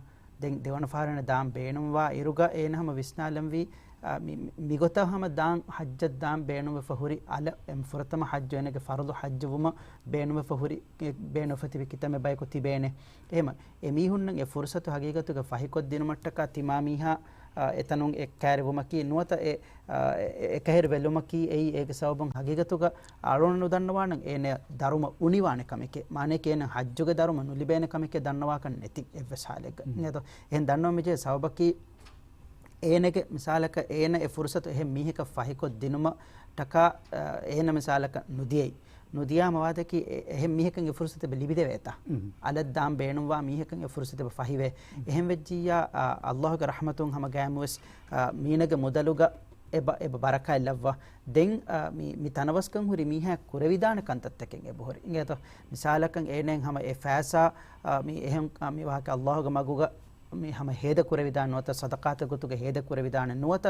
ދެން ދެވަނަ ފަހަރު އޭނަ ދާން ބޭނުންވާ އިރުގަ އޭނަ ހަމަ ވިސްނާލަންވީ، އަ، މި، މި، މިގޮތަށް ހަމަ ދާން ޙައްޖަށް ދާން ބޭނުންވެފަ ހުރި އަލަށް އެ ފުރަތަމަ ޙައްޖު އޭނަގެ ފަރުޟު ޙައްޖު ވުމަށް ބޭނުންވެފަ ހުރި، އެ، ބޭނުންވެފަ ތިބި ކިތަންމެ ބަޔަކު ތިބޭނެ. އެހެމަ އެމީހުންނަށް އެ ފުރުޞަތު ހަގީގަތުގަ ފަހިކޮށްދިނުމަށްޓަކާ ތިމާމީހާ، އާ، އެތަނުން އެއްކައިރިވުމަކީ ނުވަތަ އެ، އާ، އެ، އެކަހެރި ވެލުމަކީ އެއީ އޭގެ ސަބަބުން ހަގީގަތުގަ އަޅުގަނޑު ނުދަންނަވާނަން އޭނަޔަށް ދަރުމަ އުނިވާނެ ކަމެކޭ. މާނައަކީ އޭނަ ޙައްޖުގެ ދަރުމަ ނުލިބޭނެ ކަމެކޭ ދަންނަވާކަށް ނެތި އެއްވެސް ޙާލެއްގަ. އިނގޭތޯ؟ އެހެން ދަންނަވަން މިޖެހޭ ސަބަބަކީ އޭނަގެ މިސާލަކަށް އޭނަ އެ ފުރުޞަތު އެހެން މީހަކަށް ފަހިކޮށްދިނުމަށްޓަކާ، އާ، އޭނަ މިސާލަކަށް ނުދިޔައީ. ނުދިޔާ މަވާދަކީ އެ-، އެހެން މީހަކަށް އެ ފުރުސަތު އެބަ ލިބިދެވޭތާ. މް. އަލަށް ދާން ބޭނުންވާ މީހަކަށް އެ ފުރުސަތު އެބަ ފަހިވޭ. މް. އެހެން ވެއްޖިއްޔާ، އާ، އައްލާހުގެ ރަޙްމަތުން ހަމަ ގައިމުވެސް، އާ، މީނަގެ މުދަލުގަ އެބަ، އެބަ ބަރަކާތް ލައްވާ. ދެން، އާ، މި، މި ތަނަވަސްކަން ހުރި މީހާ ކުރެވިދާނެ ކަންތައްތަކެއް އެބަހުރި. އިނގޭތޯ؟ މިސާލަކަށް އޭނައަށް ހަމަ އެ ފައިސާ، އާ، މި އެހެން، އާ، މި ވާހަކަ އައްލާހުގެ މަގުގަ މި ހަމަ ހޭދަ ކުރެވިދާނެ ނުވަތަ ސަދަޤާތެއް ގޮތުގަ ހޭދަ ކުރެވިދާނެ ނުވަތަ،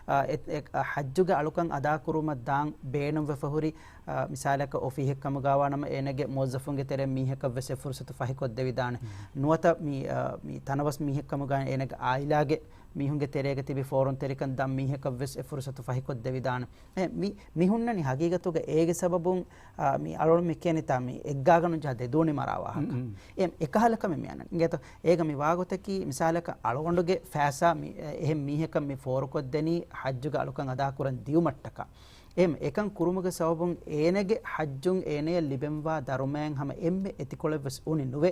އާ، އެ، އެ، އާ، ޙައްޖުގެ އަޅުކަން އަދާކުރުމަށް ދާން ބޭނުންވެފަ ހުރި، އާ، މިސާލަކަށް އޮފީހެއް ކަމުގަވާނަމަ އޭނަގެ މުވައްޒަފުންގެ ތެރެއިން މީހަކަށްވެސް އެ ފުރުސަތު ފަހިކޮށްދެވިދާނެ. މް. ނުވަތަ މި، އާ، މި ތަނަވަސް މީހެއް ކަމުގަ އޭނަގެ އާއިލާގެ މީހުންގެ ތެރޭގަ ތިބި ފޯރުންތެރިކަން ދާން މީހަކަށްވެސް އެ ފުރުސަތު ފަހިކޮށްދެވިދާނެ. އެ، މި، މި ހުންނަނީ ހަގީގަތުގަ އޭގެ ސަބަބުން، އާ، މި އަޅުގަނޑު މި ކިޔަނީތާ މި އެއްގާގަނޑުން ޖަހާ ދެދޫނި މަރާ ވާހަކަ. މް، މް. އެ، އެކަހަލަ ކަމެއް މި އަންނަނީ. އިނގޭތޯ، އޭގަ މި ވާގޮތަކީ މިސާލަކަށް އަޅުގަނޑުގެ ފައިސާ މި، އެ، އެހެން މީހަކަށް މި ފޯރުކޮށްދެނީ ޙައްޖުގެ އަޅުކަން އަދާކުރަން ދިޔުމަށްޓަކާ. އެހެން އެކަން ކުރުމުގެ ސަބަބުން އޭނަގެ ޙައްޖުން އޭނަޔަށް ލިބެންވާ ދަރުމައިން ހަމަ އެންމެ އެތިކޮޅެއްވެސް އުނި ނުވެ،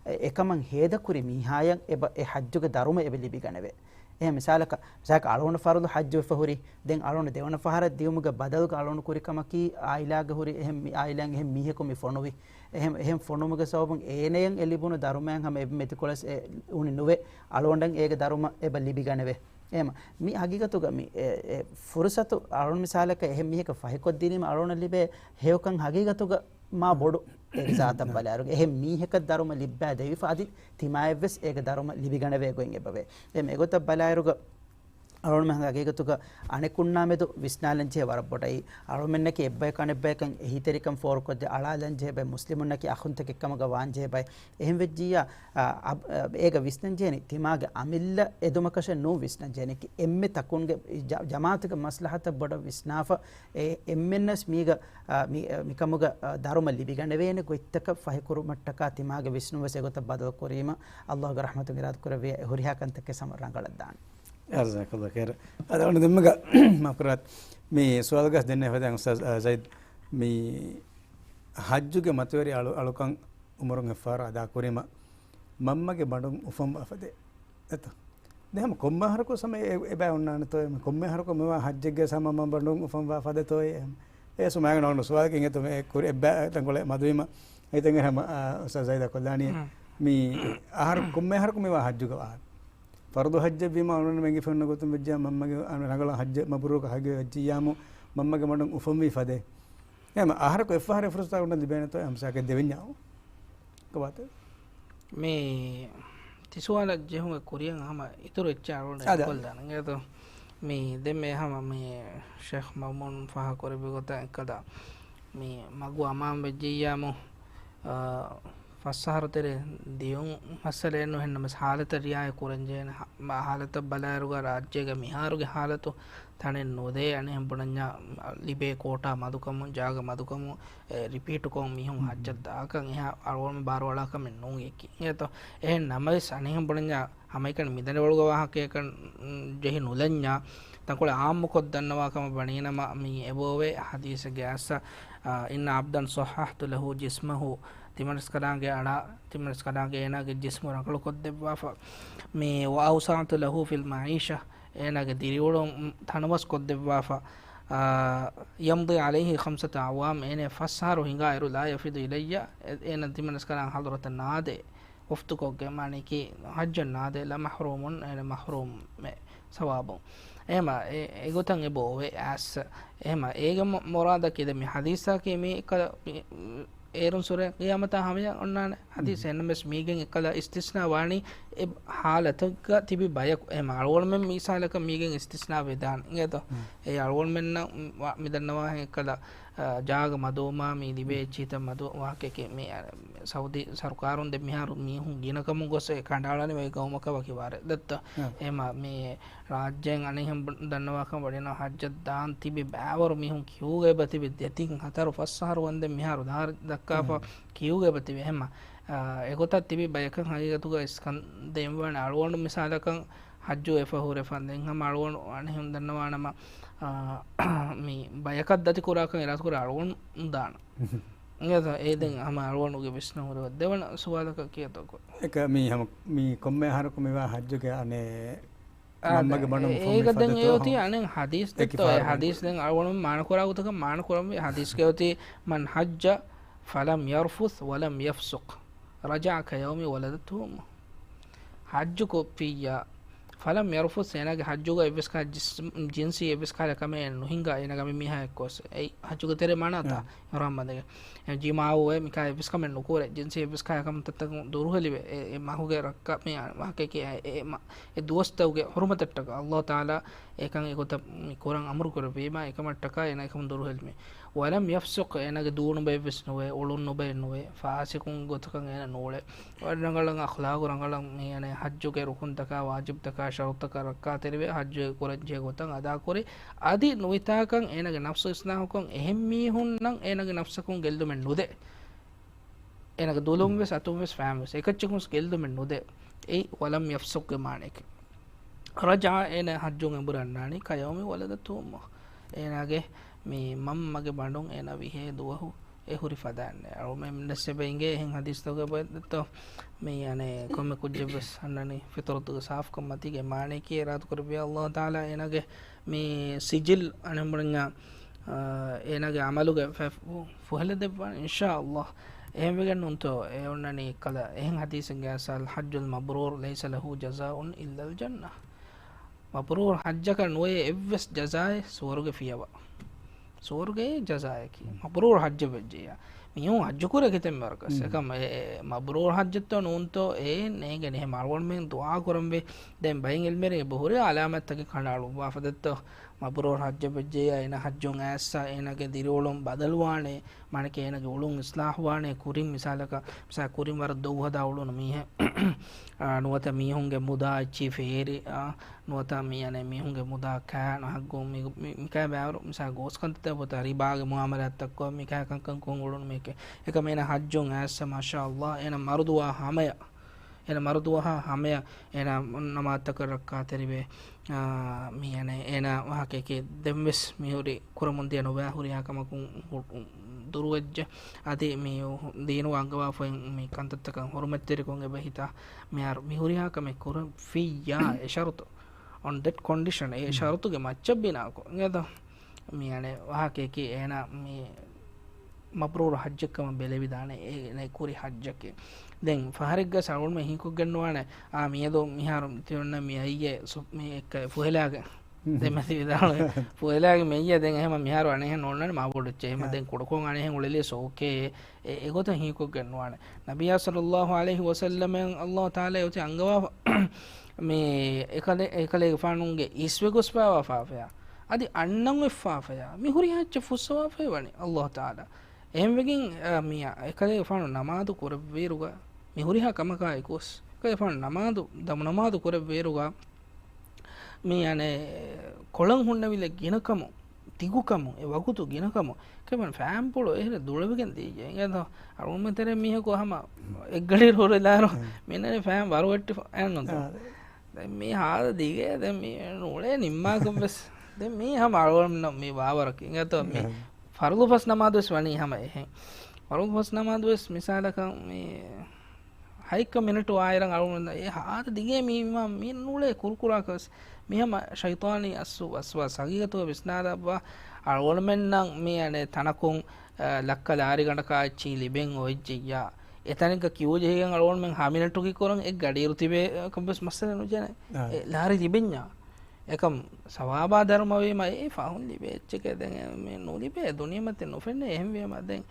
އެ، އެކަމަށް ހޭދަކުރި މީހާޔަށް އެބަ، އެ ޙައްޖުގެ ދަރުމަ އެބަ ލިބިގަނެވޭ. އެހެން މިސާލަކަށް، މިސާލަކަށް އަޅުގަނޑު ފަރުޟު ޙައްޖުވެފަ ހުރި، ދެން އަޅުގަނޑު ދެވަނަ ފަހަރަށް ދިޔުމުގެ ބަދަލުގަ އަޅުގަނޑު ކުރި ކަމަކީ އާއިލާގަ ހުރި އެހެން މި، އާއިލާއިން އެހެން މީހަކު މި ފޮނުވި. އެހެން، އެހެން ފޮނުމުގެ ސަބަބުން އޭނަޔަށް އެ ލިބުނު ދަރުމައިން ހަމަ އެންމެ އެތިކޮޅެއް އެ އުނި ނުވެ، އަޅުގަނޑަށް އޭގެ ދަރުމަ އެބަ ލިބިގަނެވޭ. އެހެން މި ހަގީގަތުގަ މި، އެ، އެ ފުރުސަތު އަޅުގަނޑު މިސާލަކަށް އެހެން މީހަކަށް ފަހިކޮށްދިނީމަ އަޅުގަނޑަށް ލިބޭ ހެޔޮކަން ހަގީގަތުގަ މާ ބޮޑު. އޭގެ ޒާތަށް ބަލާއިރުގަ އެހެން މީހަކަށް ދަރުމަ ލިއްބާ ދެވިފަ އަދި ތިމާއަށްވެސް އޭގެ ދަރުމަ ލިބިގަނެވޭ ގޮތް އެބަވޭ. އެ މިގޮތަށް ބަލާއިރުގަ އަޅުގަނޑުމެން ހަގީގަތުގަ އަނެކުންނާ މެދު ވިސްނާލަން ޖެހޭ ވަރަށް ބޮޑައި. އަޅުގަނޑުމެންނަކީ އެއްބަޔަކު އަނެއްބަޔަކަށް އެހީތެރިކަން ފޯރުކޮށްދޭ އަޅާލަން ޖެހޭ ބައެއް މުސްލިމުންނަކީ އަޚުންތަކެއް ކަމުގަ ވާން ޖެހޭ ބައެއް. އެހެން ވެއްޖިއްޔާ، އާ، އަ، އޭގަ ވިސްނަން ޖެހެނީ ތިމާގެ އަމިއްލަ އެދުމަކަށެއް ނޫން ވިސްނަން ޖެހެނީ. އެންމެ ތަކުންގެ ޖަ-، ޖަމާއަތުގެ މަސްލަހަތަށް ބޮޑަށް ވިސްނާފަ އެ އެންމެންނަސް މީގަ، އާ، މި، އަ، މިކަމުގަ، އަ، ދަރުމަ ލިބިގަނެވޭނެ ގޮތްތަކަށް ފަހިކުރުމަށްޓަކާ ތިމާގެ ވިސްނުންވެސް އެގޮތަށް ބަދަލު ކުރީމަ، އައްލާހުގެ ރަޙްމަތުން އިރާދަ ކުރެއްވިޔާ އެ ހުރިހާ ކަންތައް ކެސް ހަމަ ރަނގަޅަށް ދާނެ. ޖަޒާކައްލާހު ޚައިރަން. އަދި އަޅުގަނޑު ދެންމެގަ މާފުކުރާތި. މި ސުވާލުގަ ދެންނެވި ފަދައިން އުސްތާޛް، އަ، ޒައިދް، މި ޙައްޖުގެ މަތިވެރި އަޅު-، އަޅުކަން އުމުރުން އެއްފަހަރު އަދާ ކުރީމަ، މަންމަގެ ބަނޑުން އުފަންވާ ފަދައެއް އެތަ؟ ދެން ހަމަ ކޮންމެ އަހަރަކު ސަމަ އެ، އެބައި އޮންނާނެތޯ؟ ކޮންމެ އަހަރަކު މިވާ ޙައްޖެއްގެ ސަމަ މަންމަ ބަނޑުން އުފަންވާ ފަދަތޯ؟ އެ، އެ ސުމާގެ ނޯން ސުވާލަކީ އިނގޭތޯ މި ކުރި އެއްބައި ތަންކޮޅެއް މަދުވީމަ. އެތަން ހަމަ، އާ، އުސްތާޛް ޒައިދާ ކޮށްލާނީ. މި އަހަރު ކޮންމެ އަހަރަކު މިވާ ޙައްޖުގެ އަހަރު. ފަރުޟު ޙައްޖެއް ވީމަ އަޅުގަނޑު އެނގިފަ އޮންނަ ގޮތުން ވެއްޖެ މަންމަގެ ރަނގަޅަށް ޙައްޖެއް މަބްރޫރުކަށް ޙައްޖު ވެއްޖިއްޔާމު މަންމަގެ ބަނޑުން އުފަންވީ ފަދައެއް. އެހެން އަހަރަކު އެއްފަހަރު އެ ފުރުސަތު އަޅުގަނޑަށް ލިބޭނެތޯ އެ ހަމަ ސާކެއް ދެވެންޏާ. ކޮބާތޯ؟ މި ތި ސުވާލަށް ޖެހުމެއް ކުރިއަށް ހަމަ އިތުރު އެއްޗެއް އަޅުގަނޑު އަދަ. އެއްކޮށްލާނަން. އެއްކޮށްލާނަން. އެއްކޮށްލާނަން. އެއްކޮށްލާނަން. އެއްކޮށްލާނަން. އެއްކޮށްލާނަން. އެއްކޮށްލާނަން. އެއްކޮށްލާނަން. އެއްކޮށްލާނަން. އެއްކޮށްލާނަން. މި ޝޭޚް މައުމޫނު ފާހަގަކުރެއްވި ގޮތަށް އެއްކަލަ، މި މަގު އަމާން ވެއްޖިއްޔާމު، އާ، ފަސް އަހަރު ތެރޭ ދިޔުން މައްސަލައެއް ނުހެންނަމަސް ހާލަތަށް ރިއާޔަތް ކުރަންޖެހޭނެ. ހ-، މަ-، ހާލަތަށް ބަލާއިރުގަ ރާއްޖޭގެ މިހާރުގެ ހާލަތު ތަނެއް ނުދޭ. އަނެއްހެން ބުނަންޏާ ލިބޭ ކޯޓާ މަދުކަމުން، ޖާގަ މަދުކަމުން، އެ، ރިޕީޓުކޮށް މީހުން ހުން. ހައްޖަށް ދާކަން އެހާ އަޅުގަނޑު ބާރުއަޅާ ކަމެއް ނޫން އެކި. އެހެންތޯ؟ އެހެން ނަމަވެސް އަނެއްހެން ބުނަންޏާ ހަމައެކަނި މިދަނޑިވަޅުގަ ވާހަކައެކަން ޖެހި ނުލަންޏާ، ތަންކޮޅެއް އާއްމުކޮށް ދަންނަވާ ކަމަށް ވަނީނަމަ، މި އެބައޮވޭ ޙަދީޘެއްގެ އައްސަ، އާ، إن عبدا صححت له جسمه، ތިމަންސްކަރާގެ އަޅާ، ތިމަންސްކަރާގެ އޭނާގެ ޖިސްމު ރަނގަޅުކޮށްދެއްވާފަ، މި وأوسعت له في المعيشة، އޭނާގެ ދިރިއުޅުން ތަނަވަސްކޮށްދެއްވާފަ، އާ، يمضي عليه خمسة أعوام، އޭނާ ފަސް އަހަރު ހިނގާއިރު لا يفد إلي، އޭނާ ތިމަންސްކަރާ ޙަޟްރަތަށް ނާދޭ. އުފްތުކޮށްގެން މާނައަކީ ޙައްޖަށް ނާދޭ، لمحروم، އޭނަ މަޙްރޫމުން ސަވާބުން. އެހެމަ އެ، އެގޮތަށް އެބަ އޮވޭ އައްސަ. އެހެމަ އޭގެ މު-، މުރާދަކީ ދެ މި ޙަދީޘަކީ މި އެކަލަ މި، އޭރުން ސުރެ ޤިޔާމަތާ ހަމަޔަށް އޮންނާނެ ޙަދީޘް. އެހެންނަމަވެސް މީގެން އެކަލަ އިސްތިސްނާ ވާނީ އެ ޙާލަތަކަށް ތިބި ބަޔަކު. އެހެމަ އަޅުގަނޑުމެން މިސާލަކަށް މީގެން އިސްތިސްނާ ވެދާނެ. އިނގޭތޯ؟ އެ އަޅުގަނޑުމެންނަށް މި-، މިދަންނަވާހެން އެކަލަ އާ، ޖާގަ މަދުވުމާ މި ލިބޭ އެއްޗިހިތައް މަދު ވާހަކައެކޭ. މި، އާ، ސައުދީ ސަރުކާރުން ދެ މިހާރު މީހުން ގިނަކަމުން ގޮސް އެ ކަނޑައަޅަނީ ވަކި ގައުމަކަށް ވަކި ވާރޭ. ދެއްތޯ؟ އާ. އެހެމަ މި ރާއްޖޭން އަނެއްހެން ބު-، ދަންނަވާކަން ވަނީނަމަ ޙައްޖަށް ދާން ތިބި ބައިވަރު މީހުން ކިއުގަ އެބަ ތިބި ދެތިން ހަތަރު ފަސް އަހަރު ވަންދެން މިހާރު ދާރި ދައްކާފަ އާ. ކިއުގަ އެބަ ތިބި. އެހެމަ، އާ، އެގޮތަށް ތިބި ބަޔަކަށް ހަގީގަތުގަ އިސްކަން ދޭންވާނެ. އަޅުގަނޑު މިސާލަކަށް ޙައްޖު ވެފަ ހުރެފަ. ދެން ހަމަ އަޅުގަނޑު އަނެއްހެން ދަންނަވާނަމަ، އާ، މި ބަޔަކަށް ދަތި ކުރާކަން އިރާދަކުރެ އަޅުގަނޑު ދާނަ. އެހެން ދެން ހަމަ އަޅުގަނޑުގެ ވިސްނުން ހުރެ ދެވަނަ ސުވާލަކަށް ކިޔަތޯ ކޮ. އެކަ މި ހަމަ މި ކޮންމެ އަހަރަކު މިވާ ޙައްޖުގެ އަނެއް މަންމަގެ ބަނޑުން އޭގަ ފުންމި ދެން އެ ފަދަތޯ އޮތީ އަނެއް ހަދީސް ދެއްތޯ؟ އެ ހަދީސް ދެން އަޅުގަނޑު މާނަކުރާ ގޮތަކަށް މާނަކުރަންވީ ހަދީސްގެ އޮތީ، "من حج فلم يرفث ولم يفسق رجع كيوم ولدته أمه." ޙައްޖު ކޮށްފިއްޔާ، فلم يرفث، އޭނާގެ ޙައްޖުގަ އެއްވެސް ކަހަލަ ޖިސް-، ޖިންސީ އެއްވެސް ކަހަލަ ކަމެއް ނުހިނގާ، އޭނާ ގަމި މީހާ އެއްކޮށް، އެއީ ޙައްޖުގެ ތެރޭ މާނައަތާ؟ އިޙްރާމް ބަނދެގެން. އެ ޖިމާޢު އެ މިކާ އެއްވެސް ކަމެއް ނުކުރޭ، ޖިންސީ އެއްވެސް ކަހަލަ ކަމުން ތައްތަކުން ދުރުހެލިވެ، އެ، އެ މަހުގެ ރައްކާ މި ވާހަކައެކޭ، އެ، އެ މަ-، އެ ދުވަސްތަކުގެ ޙުރުމަތަށްޓަކާ ﷲ ތަޢާލާ އެކަން އެގޮތަށް މި ކުރަން އަމުރު ކުރެއްވީމާ، އެކަމަށްޓަކާ އޭނާ އެކަމުން ދުރުހެލިމި. ولم يفسق، އޭނާގެ ދޫ ނުބައެއްވެސް ނުވޭ، އުޅުން ނުބައެއް ނުވޭ، ފާސިޤުން ގޮތަކަށް އޭނާ ނޫޅޭ. ވަރަށް ރަނގަޅަށް އަޚްލާޤު ރަނގަޅަށް މި އަނެއް ޙައްޖުގެ ރުކުންތަކާ ވާޖިބްތަކާ ޝަރުޠުތަކާ ރައްކާތެރިވެ، ޙައްޖު ކުރަންޖެހޭ ގޮތަށް އަދާކުރި، އަދި ނުވިތާކަން އޭނާގެ ނަފްސު އިޞްލާޙުކޮށް، އެހެން މީހުންނަށް އޭނާގެ ނަފްސަކުން ގެއްލުމެއް ނުދޭ. އޭނާގެ ދުލުން ވެސް އަތުން ވެސް ފައިން ވެސް އެކައްޗަކުން ވެސް ގެއްލުމެއް ނުދޭ. އެއީ ވަލަމް ޔަފްސުޤްގެ މާނައެކޭ. ރަޖަޢަ، އޭނާ ޙައްޖުން އެނބުރި އަންނާނީ، ކަޔައުމި ވަލަދަތްހު އުއްމުހު، އޭނާގެ މި މަންމަގެ ބަނޑުން އޭނާ ވިހޭ ދުވަހު އެ ހުރި ފަދައިން. އަޅުމެން ވެސް އެބަ އިނގޭ އެހެން ޙަދީޘްތަކުގައި ބައިތޯ މި އަނެއް ކޮންމެ ކުއްޖެއް ވެސް އަންނަނީ ފިޠުރަތުގެ ސާފުކަން މަތީގެ މާނައެކީ އިރާދަކުރެއްވިޔާ ﷲ ތަޢާލާ އޭނާގެ މި ސިޖިލް އަނެއް ބުނަންޏާ، އާ، އޭނާގެ ޢަމަލުގެ ފެ-، ފު-، ފުހެލަދެއްވާނެ، އިންޝާﷲ. އެހެންވެގެން ނޫންތޯ، އެ އޮންނަނީ ކަލަ އެހެން ޙަދީޘެއްގެ އަސްލު، "الحج المبرور ليس له جزاء إلا الجنة." މަބްރޫރު ޙައްޖަކަށް ނުވޭ އެއްވެސް ޖަޒާއެއް ސުވަރުގެ ފިޔަވާ. ސުވަރުގެ ޖަޒާއަކީ. މަބްރޫރު ޙައްޖެއް ވެއްޖެއްޔާ. މީހުން ޙައްޖު ކުރޭ ކިތަންމެ ވަރަކަސް. އެކަމް އެ، އެ، މަބްރޫރު ޙައްޖެއްތޯ ނޫންތޯ އެ ނޭނގެނީ. އެހެން އަޅުގަނޑުމެން ދުޢާ ކުރަންވީ. ދެން ބައިން ޢިލްމުވެރިން އެބަ ހުރި ޢަލާމާތްތަކެއް ކަނޑައަޅުއްވާފަ ދެއްތޯ. މަބްރޫރު ޙައްޖެއް ވެއްޖެއްޔާ، އޭނާ ޙައްޖުން އައިއްސާ، އޭނާގެ ދިރިއުޅުން ބަދަލުވާނެ، މާނައެކޭ އޭނާގެ އުޅުން އިޞްލާޙުވާނެ، ކުރިން މިސާލަކަށް، މިސާ ކުރިން ވަރަށް ދޮގު ހަދާ އުޅުނު މީހެއް، އާ، ނުވަތަ މީހުންގެ މުދާ އެއްޗިހި ފޭރި، އާ، ނުވަތަ މި އަނެއް މީހުންގެ މުދާ ކާ ނަހައްގުން މި، މި، މިކާ ބާރު މިސާ ގޯސް ކަންތައްތައް ފޮތަ ރިބާގެ މުޢާމަލާތްތައްކޮށް މިކާ ކަންކަން ކޮށް އުޅުނު މީހެކޭ. އެކަމް އޭނާ ޙައްޖުން އައިއްސަ، މާޝާﷲ، އޭނާ މަރުދުވާ ހަމަޔަށް އޭނަ މަރުދުވަހާ ހަމަޔަށް އޭނަ ނަމާދުތަކަށް ރައްކާތެރިވެ، އާ، މި އަނެއް އޭނަ ވާހަކައެކޭ ދެންވެސް މިހުރި ކުރަމުންދިޔަ ނުބަ ހުރިހާ ކަމަކުން ހު-، ދުރުވެއްޖެ. އަދި މި ދީނުގެ އަންގަވާފައިން މި ކަންތައްތަކަށް ހުރުމަތްތެރިކޮށް އެބަ ހިތާ މިހާރު މި ހުރިހާ ކަމެއް ކުރަން ފިއްޔާ އެ ޝަރުތު. On that condition، އެ ޝަރުތުގެ މައްޗަށް ބިނާކޮށް. އިނގޭތޯ؟ މި އަނެއް ވާހަކައަކީ އޭނާ މި މަބްރޫރު ޙައްޖެއްކަމަށް ބެލެވިދާނެ، އޭނަ ކުރި ޙައްޖަކީ. ދެން ފަހަރެއްގަ އަޅުގަނޑުމެން ހީކޮށްގެންނުވާނެ، އާ، މިއަދު މިހާރު ތިއޮންނަ މި އައްޔެ ސު-، މި އެއްކަ ފުހެލާގެ. ދެން މަތި ވިދާޅުވެ، ފުހެލާގެ މި އައްޔެ ދެން އެހެމަ މިހާރު އަނެއްހެން ނޯންނާނެ މާ ބޮޑުއްޗެ. އެހެމަ ދެން ކުޑަކޮށް އަނެއްހެން އުޅެލިޔަސް އޯކޭ. އެ، އެގޮތަށް ހީކޮށްގެންނުވާނެ. ނަބިއްޔާ ޞައްލައްލާހު ޢަލައިހި ވަސައްލަމައަށް ﷲ ތަޢާލާ އޮތީ އަންގަވާފަ. މި އެކަލޭ-، އެކަލޭގެފާނުގެ އިސްވެ ގޮސްފާވާ ފާފަޔާ، އަދި އަންނަން އޮތް ފާފަޔާ، މި ހުރިހާ އެއްޗެއް ފުއްސަވާފައި ވަނީ ﷲ ތަޢާލާ. އެހެންވެގެން، އަ، މި އެކަލޭގެފާނު ނަމާދު ކުރެއްވިއިރުގަ، މި ހުރިހާ ކަމަކާއެކުވެސް، އެކަލޭގެފާނު ނަމާދު، ދަމު ނަމާދު ކުރެއްވިއިރުގަ، މި އަނެއް ކޮޅަށް ހުންނެވިލެއް ގިނަކަމުން، ދިގުކަމުން، އެ ވަގުތު ގިނަކަމުން، ކެމެން ފައިންޕުޅު އެހެރެ ދުޅަވިގެން ދިޔައީ. އެނގޭތޯ؟ އަޅުގަނޑުމެން ތެރޭ މީހަކު ހަމަ އެއްގަޑި ހުރެލާއިރު، މިނަނި ފައިން ވަރު ވެއްޓިފަ އެއްނުތޯ؟ އާ. ދެން މީ ހާދަ ދިގޭ، ދެން މީ ނުޅޭ ނިންމާކަށް ވެސް. ދެން މީ ހަމަ އަޅުގަނޑުމެންނަށް މީ ވާވަރަކީ. އެނގޭތޯ؟ މީ އާ. ފަރުޟު ފަސް ނަމާދު ވެސް ވަނީ ހަމަ އެހެން. ފަރުޟު ފަސް ނަމާދު ވެސް މިސާލަކަށް މީ ހަތްކަ މިނެޓު ވާއިރަށް އަޅުގަނޑު އެ ހާދަ ދިގޭ މީ މި ނުޅޭ ކުރުކުރާކަސް. މި ހަމަ ޝައިޠާނީ އަސްވަ-، ވަސްވާސް. ހަގީގަތުގަ ވިސްނާލައްވާ އަޅުގަނޑުމެންނަށް މި އަނެއް ތަނަކުން، އަ، ލައްކަ ލާރިގަނޑަކާ އެއްޗިހި ލިބެން އޮވެއްޖެއްޔާ. އެތަނެއްގަ ކިއު ޖެހިގެން އަޅުގަނޑުމެން ހަ މިނެޓުގެ ކުރަން އެއް ގަޑިއިރު ތިބޭ ކަން ވެސް މައްސަލަ ނުޖެނޭ. އާ. އެ ލާރި ލިބެންޏާ. އެކަމް ސަވާބާ ދަރުމަވީމަ އެ ފަހުން ލިބޭ އެއްޗެކޭ ދެން މި ނުލިބޭ ދުނިޔެމަތިން ނުފެންނޭ އެހެންވީމަ ދެން،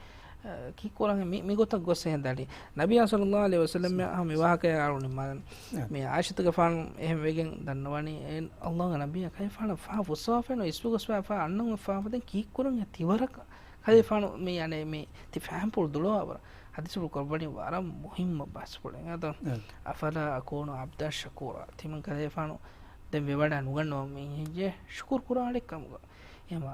އަ، ކީއްކުރަން މި، މިގޮތަށް ގޮސް އެހެން ދަނީ. ނަބިއްޔާ ޞައްލައްލާހު ޢަލައިހި ވަސައްލަމް ހަމަ މި ވާހަކަޔާ އަޅު ނިންމާލަން. އަ. މި ޢާއިޝަތުގެފާނު އެހެން ވެގެން ދަންނަވަނީ އެ ﷲގެ ނަބިއްޔާ ކަލޭގެފާނަށް ފާ ފުއްސަވާފައެއްނު އިސްވެ ގޮސްފަ އަންނަން އޮތް ފާފަ ދެން ކީއްކުރަން އެ ތިވަރަކަށް ކަލޭގެފާނު މި އަނެއް މި ތި ފައިންޕުޅު ދުޅަވާވަރަށް. ޙަދީޘްފުޅު ކުރައްވަނީ ވަރަށް މުހިއްމު ބަސްފުޅެއް. އަދަ، އަ. أفلا أكون عبدا شكورا. ތިމަން ކަލޭގެފާނު ދެން ވެވަޑާ ނުގަންނަވަން މީހެއްޖެ ޝުކުރު ކުރާނެ ކަމުގަ. އެހެމަ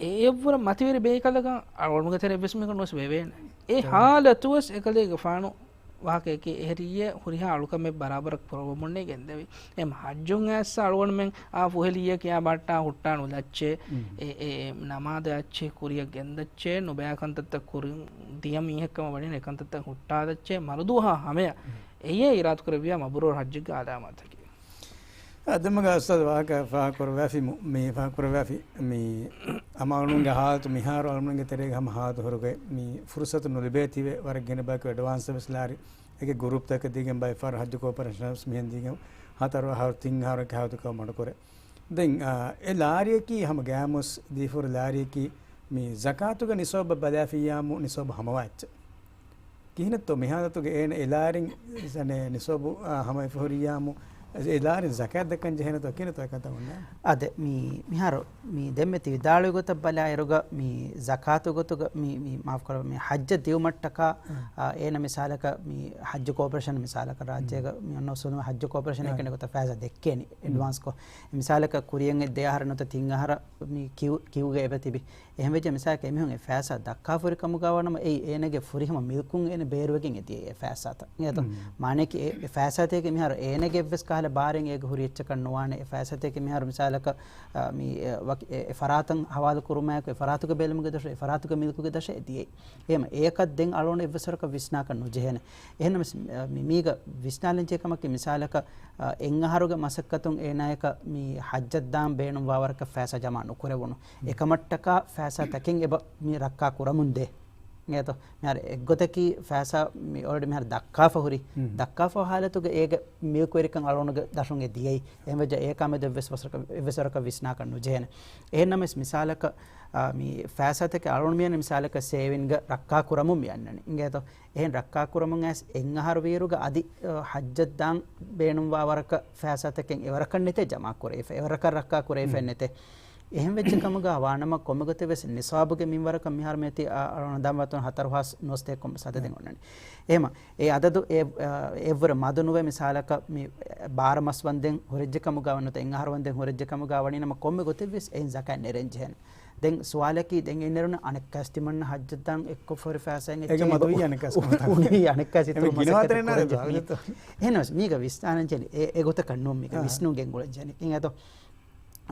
އެއަށްވުރެ މަތިވެރި ބޭކަލަކަށް އަޅުގަނޑުގެ ތެރެ އެއްވެސް މީހަކަށް ނުވެސް ވެވޭނެ. އެ އެ. ޙާލަތުވެސް އެކަލޭގެފާނު ވާހަކައެކޭ އެހެރިއްޔޭ ހުރިހާ އަޅުކަމެއް ބަރާބަރަށް ކުރައްވަމުންނޭ ގެންދެވި. އެ ޙައްޖުން އައިއްސަ އަޅުގަނޑުމެން އާ ފުހެލިއްޔޭ ކިޔާ ބައްޓާ ހުއްޓާ ނުލައްޗޭ. އެ، އެ، އެ ނަމާދު އައްޗޭ ކުރިއަށް ގެންދައްޗޭ ނުބައި ކަންތައްތައް ކުރިން ދިޔަ މީހެއްކަމަށް ވަނީ އެ ކަންތައްތައް ހުއްޓާދައްޗޭ މަރުދުވަހާ ހަމަޔަށް. އެއޭ އިރާދަކުރެއްވިޔާ މަބްރޫރު ޙައްޖެއްގެ އަލާމާތަކީ. އާދެ، ދެންމެ އުސްތާޛު ވާހަކަ ފާހަގަކުރެއްވި، މި ފާހަގަކުރެއްވި މި ހަމަ އަޅުގަނޑުގެ ހާލަތު، މިހާރު އަޅުގަނޑުގެ ތެރޭގަ ހަމަ ހާލަތު ހުރުގައި މި ފުރުސަތު ނުލިބޭތީވެ، ވަރަށް ގިނަ ބަޔަކު އެޑްވާންސް ވެސް ލާރި އެކި ގުރޫޕްތަކަށް ދީގެން، ބައެއް ފަހަރު ޙައްޖު ކޯޕަރޭޝަނަށް ވެސް މިހެން ދީގެން، ހަތަރު އަހަރު ތިން އަހަރު އެކި ހާލަތުގަ މަޑުކުރޭ. ދެން، އާ، އެ ލާރިއަކީ ހަމަ ގައިމުވެސް ދީފަ ހުރި ލާރިއަކީ މި ޒަކާތުގެ ނިސާބަށް ބަލާފިއްޔާމު ނިސާބު ހަމަވާ އެއްޗެއް. ކިހިނެއްތޯ މިހާލަތުގަ އޭނަ އެ ލާރިން ނިސާބު، އާ، ހަމަވެފަ ހުރިއްޔާމު އެ ލާރިން ޒަކާތް ދައްކަން ޖެހޭނެތޯ ކިހިނެއްތޯ އެކަންތައް އޮންނާނެ؟ އާދެ، މި، މިހާރު މި ދެންމެ ތި ވިދާޅުވި ގޮތަށް ބަލާއިރުގަ މި ޒަކާތު ގޮތުގަ މި، މި މާފުކުރައްވާ، މި ޙައްޖަށް ދިއުމަށްޓަކާ، އާ، އޭނަ މިސާލަކަށް މި ޙައްޖު ކޯޕަރޭޝަން މިސާލަކަށް ރާއްޖޭގަ މި އޮންނަ އުސޫލުން ޙައްޖު ކޯޕަރޭޝަން އެކަނި ގޮތަށް ފައިސާ ދެއްކޭނީ އެޑްވާންސްކޮށް. މިސާލަކަށް ކުރިއަށް އެއް ދެ އަހަރެއް ނުވަތަ ތިން އަހަރަށް މި ކިއު، ކިއުގަ އެބަ ތިބި. އެހެންވެއްޖެ މިސާލަކަށް އެމީހުން އެ ފައިސާ ދައްކާފަ ހުރި ކަމުގަ ވާނަމަ، އެއީ އޭނަގެ ފުރިހަމަ މިލްކުން އޭނަ ބޭރުވެގެން އެ ދިޔައީ އެ ފައިސާތައް. އިނގޭތޯ؟ މާނައަކީ އެ، އެ ފައިސާތަކެއް މިހާރު އޭނަގެ އެއްވެސް ކަހަލަ ބާރެއް އޭގަ ހުރި އެއްޗަކަށް ނުވާނެ. އެ ފައިސާތަކެއް މިހާރު މިސާލަކަށް، އާ، މި، އެ، ވަކި، އެ، އެ ފަރާތަށް ހަވާލު ކުރުމާއެކު އެ ފަރާތުގެ ބޭލުމުގެ ދަށަށް، އެ ފަރާތުގެ މިލްކުގެ ދަށަށް އެ ދިޔައީ. އެހެން އެއަކަށް ދެން އަޅުގަނޑު އެއްވެސް ވަރަކަށް ވިސްނާކަށް ނުޖެހޭނެ. އެހެންނަމަވެސް، މި، މީގަ ވިސްނާލަން ޖެހޭ ކަމަކީ މިސާލަކަށް، އާ، އެއް އަހަރުގެ މަސައްކަތުން އޭނާޔަކަށް މި ޙައްޖަށް ދާން ބޭނުންވާ ވަރަކަށް ފައިސާ ޖަމާ ނުކުރެވުނު. އެކަމަށްޓަކާ ފައިސާ ތަކެއް އެބަ މި ރައްކާ ކުރަމުން ދޭ. އިނގޭތޯ؟ މިހާރު އެއްގޮތަކީ ފައިސާ މި އޯލްރެޑީ މިހާރު ދައްކާފަ ހުރި، ދައްކާފަ ހާލަތުގަ އޭގެ މިލްކުވެރިކަން އަޅުގަނޑުގެ ދަށުން އެ ދިޔައީ. އެހެންވެއްޖެ އެ ކަމެއް އެއްވެސް ވަރަކަށް، އެއްވެސް ވަރަކަށް ވިސްނާކަށް ނުޖެހޭނެ. އެހެންނަމަވެސް މިސާލަކަށް، އާ، މި ފައިސާތަކެއް އަޅުގަނޑު މިއަންނަ މިސާލަކަށް ސޭވިންގ ރައްކާ ކުރަމުން މި އަންނަނީ. އިނގޭތޯ؟ އެހެން ރައްކާ ކުރަމުން އައިސް އެއް އަހަރު ވީއިރުގަ އަދި، އަ، ޙައްޖަށް ދާން ބޭނުންވާ ވަރަކަށް ފައިސާތަކެއް އެވަރަކަށް ނެތޭ ޖަމާ ކުރެވިފަ، އެވަރަކަށް ރައްކާ ކުރެވިފައެއް ނެތޭ. އެހެން ވެއްޖެ ކަމުގަ ވާނަމަ ކޮންމެ ގޮތެއް ވެސް ނިސާބުގެ މިންވަރަކަށް މިހާރު މިއޮތީ، އަ، އަޅުގަނޑު ދަން ވަތުން ހަތަރު ހާސް ނުވަސަތޭކަ ކޮންމެސް އަދަދެއް އޮންނަނީ. އެހެމަ، އެ އަދަދު އެ، އަ، އެއްވުރެ މަދު ނުވެ މިސާލަކަށް މި ބާރަ މަސް ވަންދެން ހުރެއްޖެ ކަމުގަ ވަން ނުވަތަ އެއް އަހަރު ވަންދެން ހުރެއްޖެ ކަމުގަ ވަނީ ނަމަ ކޮންމެ ގޮތެއް ވެސް އެއިން ޒަކާތް ނެރެން ޖެހޭނެ. ދެން ސުވާލަކީ ދެން އެ ނެރުނު އަނެއްކާސް ތިމަންނަ ޙައްޖަށް ދާން އެއްކޮށް ފަހުރި ފައިސާއިން އެއްޗެއް އެގަމަ އެއްޗެއް ދުވި އަނެއްކާސް އެމެ އިތުރު ގިނަ މަސައްކަތެއް ވަތަރެއް ނާރެ ކުރަން ޖެހެނީ. ދުވި. އެހެންނަމަވެސް މީގަ ވިސްނާނަން ޖެހެނީ އެ، އެ ގޮތަކަށް ނޫން މީގަ އާ. ވިސްނުން ގެންގުޅަން ޖެހެނީ. އިނގޭތޯ؟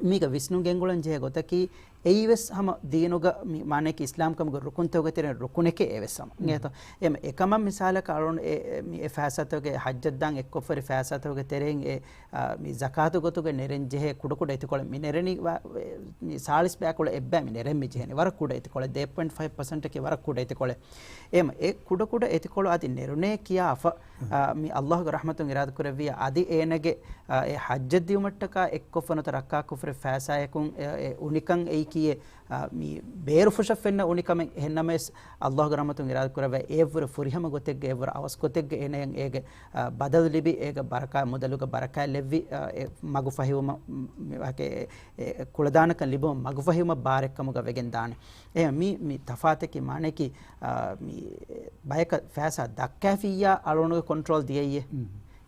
މީގަ ވިސްނުން ގެންގުޅަން ޖެހޭ ގޮތަކީ އެއީ ވެސް ހަމަ ދީނުގަ މި މާނައަކީ އިސްލާމް ކަމުގެ ރުކުންތަކުގެ ތެރެއިން ރުކުނެކޭ އެ ވެސް ހަމަ. އިނގޭތޯ؟ އެހެމަ އެކަމަށް މިސާލަކަށް އަޅުން އެ، އެ، މި އެ ފައިސާތަކުގެ ޙައްޖަށް ދާން އެއްކޮށް ފަހުރި ފައިސާތަކުގެ ތެރެއިން އެ އާ، މި ޒަކާތު ގޮތުގަ ނެރެން ޖެހޭ ކުޑަކުޑަ އެތިކޮޅެއް މި ނެރެނީ ވަ-، މި ސާޅީސް ބައިކުޅަ އެއްބައި މި ނެރެން މި ޖެހެނީ. ވަރަށް ކުޑަ އެތިކޮޅެއް، ދޭ ޕޮއިންޓް ފައިވް ޕަސެންޓަކީ ވަރަށް ކުޑަ އެތިކޮޅެއް. އެހެމަ އެ ކުޑަކުޑަ އެތިކޮޅު އަދި ނެރުނޭ ކިޔާފަ، އާ، މި ﷲގެ ރަޙްމަތުން އިރާދަކުރެއްވިއްޔާ އަދި އޭނަގެ، އާ، އެ ޙައްޖަށް ދިއުމަށްޓަކާ އެއްކޮށްފަ ނުވަތަ ރައްކާކޮށްފަ ހުރި ފައިސާއަކުން އެ، އެ އުނިކަން އެއީކީއެއް، އާ، މި ބޭރުފުށަށް ފެންނަ އުނިކަމެއް. އެހެންނަމަވެސް، ﷲގެ ރަޙްމަތުން އިރާދަކުރެއްވިއްޔާ އެއަށްވުރެ ފުރިހަމަ ގޮތެއްގަ، އެއަށްވުރެ އަވަސް ގޮތެއްގަ އޭނަޔަށް އޭގެ، އާ، ބަދަލު ލިބި، އޭގެ ބަރަކާތް މުދަލުގެ ބަރަކާތް ލެއްވި، އާ، އެ މަގު ފަހިވުމަށް، މި ވާހަކަ އެ، އެ ކުޅަދާނަކަން ލިބުމަށް މަގު ފަހިވުމަށް ބާރެއްކަމުގަ ވެގެން ދާނެ. އެ މި، މި ތަފާތަކީ މާނައަކީ، އާ، މި ބަޔަކަށް ފައިސާ ދައްކާފިއްޔާ އަޅުގަނޑުގެ ކޮންޓްރޯލް ދިޔައީ.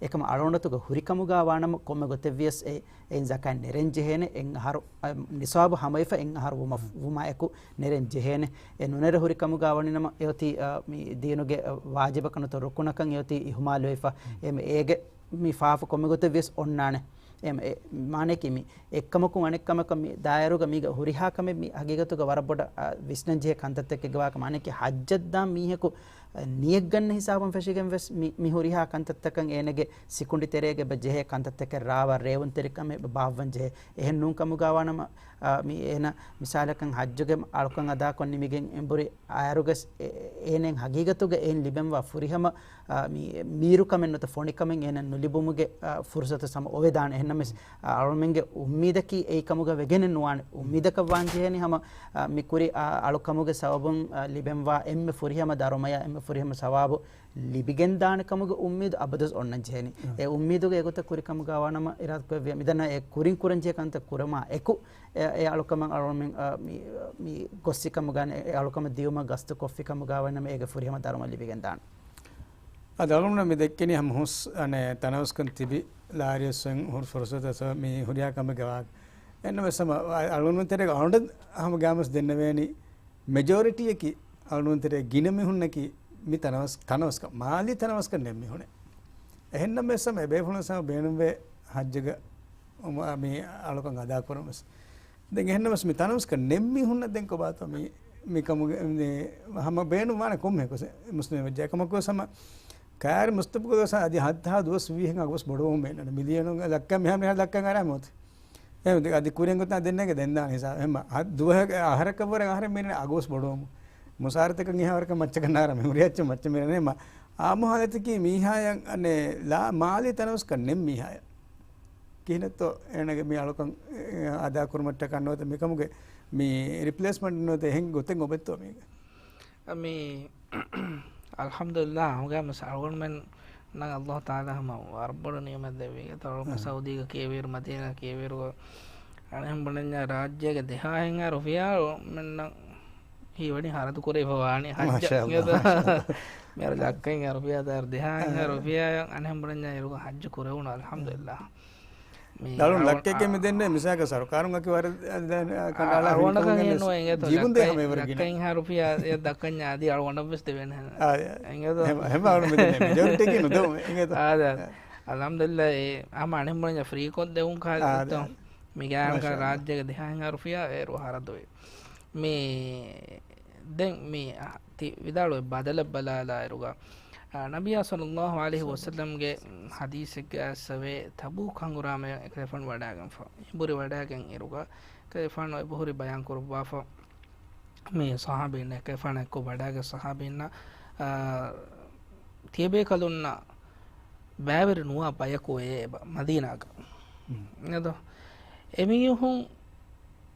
އެކަމަ އަޅުގަނޑުތުގަ ހުރިކަމުގަ ވާނަމަ ކޮންމެ ގޮތެއްވިޔަސް އެ އެއިން ޒަކާތް ނެރެން ޖެހޭނެ އެއް އަހަރު، އަ، ނިސާބު ހަމަވެފަ އެއް އަހަރު ވުމަ، ވުމާއެކު ނެރެން ޖެހޭނެ. އެ ނުނެރެ ހުރި ކަމުގަ ވަނީ ނަމަ އެއޮތީ، އަ، މި ދީނުގެ، އަ، ވާޖިބަކަށް ނުވަތަ ރުކުނަކަށް އެއޮތީ އިހުމާލުވެފަ. އެ މެ އޭގެ މި ފާފަ ކޮންމެ ގޮތެއް ވިޔަސް އޮންނާނެ. އެ މެ އެ މާނައަކީ މި އެއްކަމަކުން އަނެއްކަމަކަށް މި ދާއިރުގަ މީގަ ހުރިހާ ކަމެއް މި ހަގީގަތުގަ ވަރަށް ބޮޑަށް، އަ، ވިސްނަން ޖެހޭ ކަންތައްތަކެއްގެ ވާހަކަ މާނައަކީ ޙައްޖަށް ދާން މީހަކު ނިޔަތް ގަންނަ ހިސާބުން ފެށިގެން ވެސް މި، މި ހުރިހާ ކަންތައްތަކަށް އޭނަގެ ސިކުނޑި ތެރޭގަ އެބަ ޖެހޭ ކަންތައްތަކެއް ރާވާ ރޭވުންތެރިކަމެއް އެބަ ބާއްވަން ޖެހޭ. އެހެން ނޫން ކަމުގަ ވާނަމަ، އާ، މި އޭނަ މިސާލަކަށް ޙައްޖުގެ އަޅުކަން އަދާކޮށް ނިމިގެން އެނބުރި އައިރުގަސް އޭ، އޭނައަށް ހަގީގަތުގަ އޭނަ ލިބެންވާ ފުރިހަމަ، އާ، މި މީރުކަމެއް ނުވަތަ ފޮނިކަމެއް އޭނަ ނުލިބުމުގެ، އާ، ފުރުސަތު ސަމަ އޮވެދާނެ. އެހެންނަމަވެސް، އާ، އަޅުމެންގެ އުއްމީދަކީ އެއީ ކަމުގަ ވެގެނެއް ނުވާނެ. އުއްމީދަކަށް ވާން ޖެހޭނީ ހަމަ، އާ، މި ކުރި، އާ، އަޅުކަމުގެ ސަބަބުން، އާ، ލިބެންވާ އެންމެ ފުރިހަމަ ދަރުމަޔާ އެންމެ ފުރިހަމަ ސަވާބު ލިބިގެންދާނެ ކަމުގެ އުއްމީދު އަބަދުވެސް އޮންނަން ޖެހޭނީ. އެ އުއްމީދުގެ އެގޮތަށް ކުރިކަމުގަ ވާނަމަ އިރާދަކުރެއްވިޔާ މިދަންނަ އެ ކުރިން ކުރަން ޖެހޭ ކަންތައް ކުރުމާ އެކު، އެ، އެ އަޅުކަމަށް އަޅުމެން، އާ، މި، މި ގޮއްސިކަމުގަ އެ އަޅުކަމަށް ދިޔުމަށް ގަސްތު ކޮށްފިކަމުގަ ވަނަމަ އޭގެ ފުރިހަމަ ދަރުމަ ލިބިގެންދާނެ. އަދި އަޅުގަނޑު މި ދެއްކެނީ ހަމަ ހުސް، އަނެއް ތަނަވަސްކަން ތިބި ލާރިޔަސް ހުރި ފުރުސަތަށް މި ހުރިހާ ކަމެއްގެ ވާހަކަ. އެހެންނަމަވެސް ހަމަ އަޅުގަނޑު ތެރޭގަ އަޅުގަނޑަށް ހަމަ ގައިމުވެސް ދެންނެވޭނީ މެޖޯރިޓީއަކީ އަޅުގަނޑު ތެރޭ ގިނަ މީހުންނަކީ މި ތަނަވަސް، ތަނަވަސްކަން، މާލީ ތަނަވަސްކަން ނެތް މީހުނެއް. އެހެންނަމަވެސް ހަމަ އެބޭފުޅުން ހަމަ ބޭނުންވޭ ޙައްޖުގަ މި އަޅުކަން އަދާކުރަން ވެސް. ދެން އެހެންނަމަވެސް މި ތަނަވަސްކަން ނެތް މީހުންނަށް ދެން ކޮބާތޯ މި، މި ކަމުގެ، މި ހަމަ ބޭނުން ވާނެ ކޮންމެ މުސްލިމެއް ވެއްޖެ އެކަމަކު ވެސް ހަމަ ކައިރި މުސްތަބްޤުލް ދުވަސް އަދި ހަތްދަހާ ދުވަސް ވީހެން އަގުވެސް ބޮޑުވަމުން ބޭނުން. މިލިޔަނުން ލައްކަ މިހާ މިހާ ލައްކަ އަރާ މޮތި. އެ އަދި ކުރިން ގޮތަށް ދެންނެގެ ދެންދާނެ ހިސާބު. އެހެން ދުވަހަކަށް އަހަރަކަށްވުރެ އަހަރެން މިނެ އަގުވެސް ބޮޑުވަމުން. މުސާރަތަކަށް އެހާވަރަކަށް މައްޗަކަށް ނާރަ މި ހުރި އައްޗަ މައްޗަށް މިރަނޭ މަ. އާއްމު ހާލަތަކީ މީހާޔަށް އަނެއް ލާ މާލީ ތަނަވަސްކަން ނެތް މީހާޔަށް. ކިހިނެއްތޯ އޭނަގެ މި އަޅުކަން އަދާކުރުމަށްޓަކާ ނުވަތަ މިކަމުގެ މި ރިޕްލޭސްމަންޓް ނުވަތަ އެހެން ގޮތެއް އޮބެއްތޯ މީގެ؟ މި އަލްޙަމްދުލިއްލާ، ހަމަގައިމުވެސް އަޅުގަނޑުމެންނަށް އަލްލާހު ތަޢާލާ ހަމަ ވަރަށް ބޮޑު ނިޢުމަތް ދެއްވީ. އެތައް އަޅުގަނޑު އާ. ސައުދީގަ ކިޔެވިއިރު، މަދީނާ ކިޔެވިއިރު، އަނެއްހެން ބުނަންޏާ ރާއްޖޭގެ ދެހާހެން އަހަރު ރުފިޔާ އަޅުގަނޑުމެންނަށް ހީވަނީ ހަރަދު ކުރެވިފަ ވާނީ ހައްޖަށް. މާޝާ އަލްލާ، މާޝާ އަލްލާ. މިހާރު ލައްކައިން އަހަރު ރުފިޔާ ދާއިރު ދެހާހެން އަހަރު ރުފިޔާ އަނެއްހެން ބުނަންޏާ އިރުގަ ހައްޖު ކުރެވުނު އަލްޙަމްދުލިއްލާ. މި ދަޅުން އަޅު-، ލައްކައެކޭ މި ދެންނެވި މިސާލަކަށް ސަރުކާރުން އަކި ވަރަށް ދެން ކަނޑައަޅާ އަޅުގަނޑަކަށް ހިނިތުން ހެންނުވޭ އިނގޭތޯ، ޖީބުން ދޭ ލައްކައި-، ހަމަ އެވަރަށް ގިނަ. ލައްކައިން އަހަރު ރުފިޔާ އެއް ދައްކަންޏާ އަދި އަޅުގަނޑަށްވެސް ދެވޭނެ ހެން. އާ، އެ. އިނގޭތޯ؟ ހެމަ-، ހެމަ އަޅު މި ދެންނެވި މެޖޯރިޓީއަކީ ނުދެވުމޭ އިނގޭތޯ؟ އާ، އާ. އަލްޙަމްދުލިއްލާ، އެ ހަމަ އަނެއް ބުނަންޏާ ފްރީ ކޮށް ދެވުން ކާ އާ، ދެއްތޯ؟ އާ. މި ގާން ކާ މާޝާ އަލްލާ. ރާއްޖޭގެ ދެހާހެން އަހަރު ރުފިޔާ އޭރު ހަރަދުވޭ. މި ދެން މި ތި ވިދާޅުވި ބަދަލަށް ބަލާލާއިރުގަ، އާ، ނަބިއްޔާ ޞައްލައްލާހު ޢަލައިހި ވަސައްލަމްގެ ޙަދީޘެއްގަ އައިސްފަވޭ، ތަބޫކް ހަނގުރާމަޔަށް އެކަލޭފާނު ވަޑައިގެންފަ. އެބުރި ވަޑައިގެން އިރުގަ، އެކަލޭފާނު އެބަހުރި ބަޔާން ކުރައްވާފަ. މި ޞަޙާބީން އެކަލޭފާނާ އެއްކޮށް ވަޑައިގެން ޞަޙާބީންނަށް، އާ، ތިޔަބޭކަލުންނަށް ބައިވެރި ނުވާ ބަޔަކު އެބަ މަދީނާގަ. އެދޯ، އެމީހުން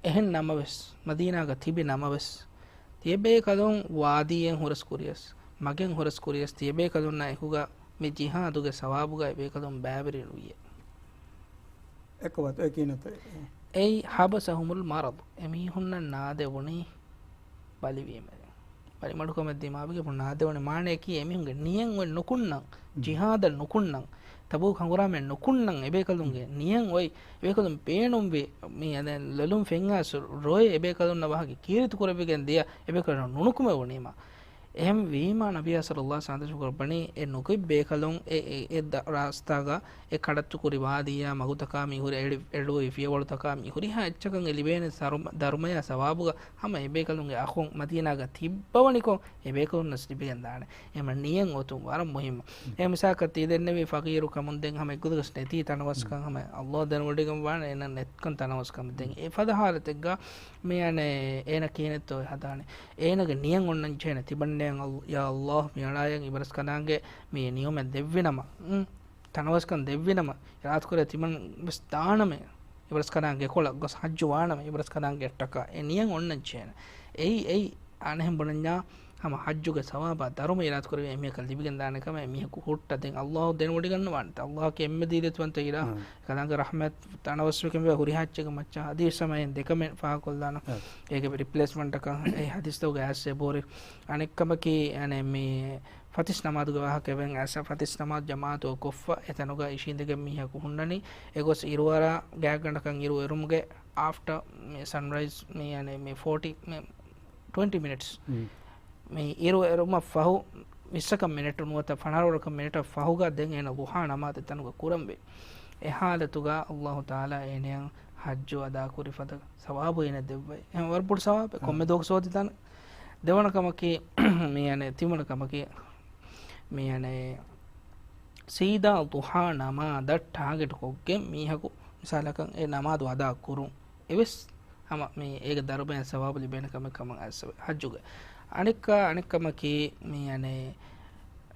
އެހެން ނަމަވެސް، މަދީނާގަ ތިބި ނަމަވެސް، ތިޔަބޭކަލުން ވާދީއެއް ހުރަސް ކުރިޔަސް، މަގެއް ހުރަސް ކުރިޔަސް، ތިޔަބޭކަލުންނާ އެކުގަ މި ޖިހާދުގެ ސަވާބުގަ އެބޭކަލުން ބައިވެރި ނުވިޔޭ. އެކަމަކު އެކީ ނެތެ. އެއީ ޙަބަސަހުމުލް މަރަޟު، އެމީހުންނަށް ނާދެވުނީ ބަލިވީމަ. ބަލިމަޑުކަމެއް ދިމާވިގެން ނާދެވުނީ މާނަޔަކީ އެމީހުންގެ ނިޔަތް އޮތް ނުކުންނަން، ޖިހާދަށް ނުކުންނަން، ތަބޫކް ހަނގުރާމަޔަށް ނުކުންނަން އެބޭކަލުންގެ ނިޔަތް އޮތް، އެބޭކަލުން ބޭނުންވި މި އަދެ ލޮލުން ފެންއައިސް ރޮއެ އެބޭކަލުންނަށް ވާހަކަ ކީރިތި ކުރެވިގެން ދިޔަ އެބޭކަލުން ނުނުކުމެވުނީމަ. އެހެން ވީމާ، ނަބިއްޔާ ޞައްލައްލާހު ޢަލައިހި ވަސައްލަމް ސާދަށު ކުރައްވަނީ އެ ނުކުތް ބޭކަލުން އެ، އެ، އެ ދަ-، ރާސްތާގަ އެ ކަޑައްތުކުރި ވާދީއާ މަގުތަކާ މިހުރި އެޅި-، އެޅުވި ފިޔަވަޅުތަކާ މިހުރިހާ އެއްޗަކަށް އެ ލިބޭނެ ސަރު-، ދަރުމަޔާ ސަވާބުގަ ހަމަ އެބޭކަލުންގެ އަޚުން މަދީނާގަ ތިއްބަވަނިކޮށް އެބޭކަލުންނަސް ލިބިގެން ދާނެ. އެމަ ނިޔަތް އޮތުން ވަރަށް މުހިއްމު. އެ މިސާކަށް ތި ދެންނެވި ފަގީރު ކަމުން ދެން ހަމަ އެއްގޮތަކަސް ނެތީ ތަނަވަސްކަން ހަމަ އައްލާހު ދެނެވޮޑިގެން ވާނެ އޭނަ ނެތްކަން ތަނަވަސްކަމެއް. ދެން އެ ފަދަ ހާލަތެއްގަ މި އަނެއް އޭނަ ކިހިނެއްތޯ ހަދާނެ؟ އޭނަގެ ނިޔަތް އޮންނަން ޖެހޭނެ ތިމަންނަޔަށް އަލް-، ޔާ އައްލާހު މިއަޅާޔަށް އިބަރަސްކަލާނގެ މި ނިޔުމަތް ދެއްވިނަމަ، ތަނަވަސްކަން ދެއްވިނަމަ، އިރާދަކުރޭ ތިމަން ވެސް ދާނަމޭ، އިބަރަސްކަލާނގެ ކޮޅަށް ގޮސް ހައްޖު ވާނަމޭ، އިބަރަސްކަލާނގެ އަށްޓަކާ އެ ނިޔަތް އޮންނަން ޖެހޭނެ. އެއީ، އެއީ އަނެއްހެން ބުނަންޏާ ހަމަ ހައްޖުގެ ސަވާބާ ދަރުމަ އިރާދަކުރެވޭ އެމީހަކަށް ލިބިގެން ދާނެ ކަމަށް އެމީހަކު ހުއްޓަ. ދެން އައްލާހު ދެނެވޮޑިގަންނަވާނެތަ؟ އައްލާހަކީ އެންމެ ދީލަތިވަންތަ އިލާހު. ކަލާނގެ ރަޙްމަތް ތަނަވަސްވެގެންވޭ ހުރިހާ އެއްޗެއްގެ މައްޗަށް ހަދީސް ހަމައިން ދެކަމެއް ފާހަގަކޮށްލާނަ. އެ. އޭގެ ރިޕްލޭސްމަންޓަކަށް އެ ހަދީސްތަކުގެ އައިސް އެބޯރި. އަނެއްކަމަކީ، އަނެއް މި ފަތިސް ނަމާދުގެ ވާހަކަ އެވެން އައިސް ފަތިސް ނަމާދު ޖަމާޢަތު ކޮށްފަ އެތަނުގަ އިށީނދެގެން މީހަކު ހުންނަނީ. އެގޮސް އިރުއަރާ ގާތްގަނޑަކަށް އިރު އެރުމުގެ އާފްޓަ މި ސަންރައިޒް މި އަނެއް މި ފޯޓީ މި ޓްވެންޓީ މިނިޓްސް. މި އިރު އެރުމަށް ފަހު ވިއްސަކަށް މިނެޓު ނުވަތަ ފަނަރަ ވަރަކަށް މިނެޓަށް ފަހުގަ ދެން އޭނަ ޟުޙާ ނަމާދު އެތަނުގަ ކުރަންވީ. އެ ހާލަތުގަ އައްލާހު ތަޢާލާ އޭނަޔަށް ޙައްޖު އަދާކުރި ފަދަ ސަވާބު އޭނަ ދެއްވައި. އެހެން ވަރަށް ބޮޑު ސަވާބެއް. ކޮންމެ ދުވަހަކު ސޯދި ދާނެ. ދެވަނަ ކަމަކީ، މި އަނެއް ތިންވަނަ ކަމަކީ، މި އަނެއް ސީދާ ޟުޙާ ނަމާދަށް ޓާގެޓް ކޮށްގެން މީހަކު މިސާލަކަށް އެ ނަމާދު އަދާ ކުރުން. އެވެސް ހަމަ މި އޭގެ ދަރުމަޔަށް ސަވާބު ލިބޭނެ ކަމެއް ކަމަށް އައިސްފަވޭ ޙައްޖުގެ. އަނެއްކާ، އަނެއްކަމަކީ މި އަނެއް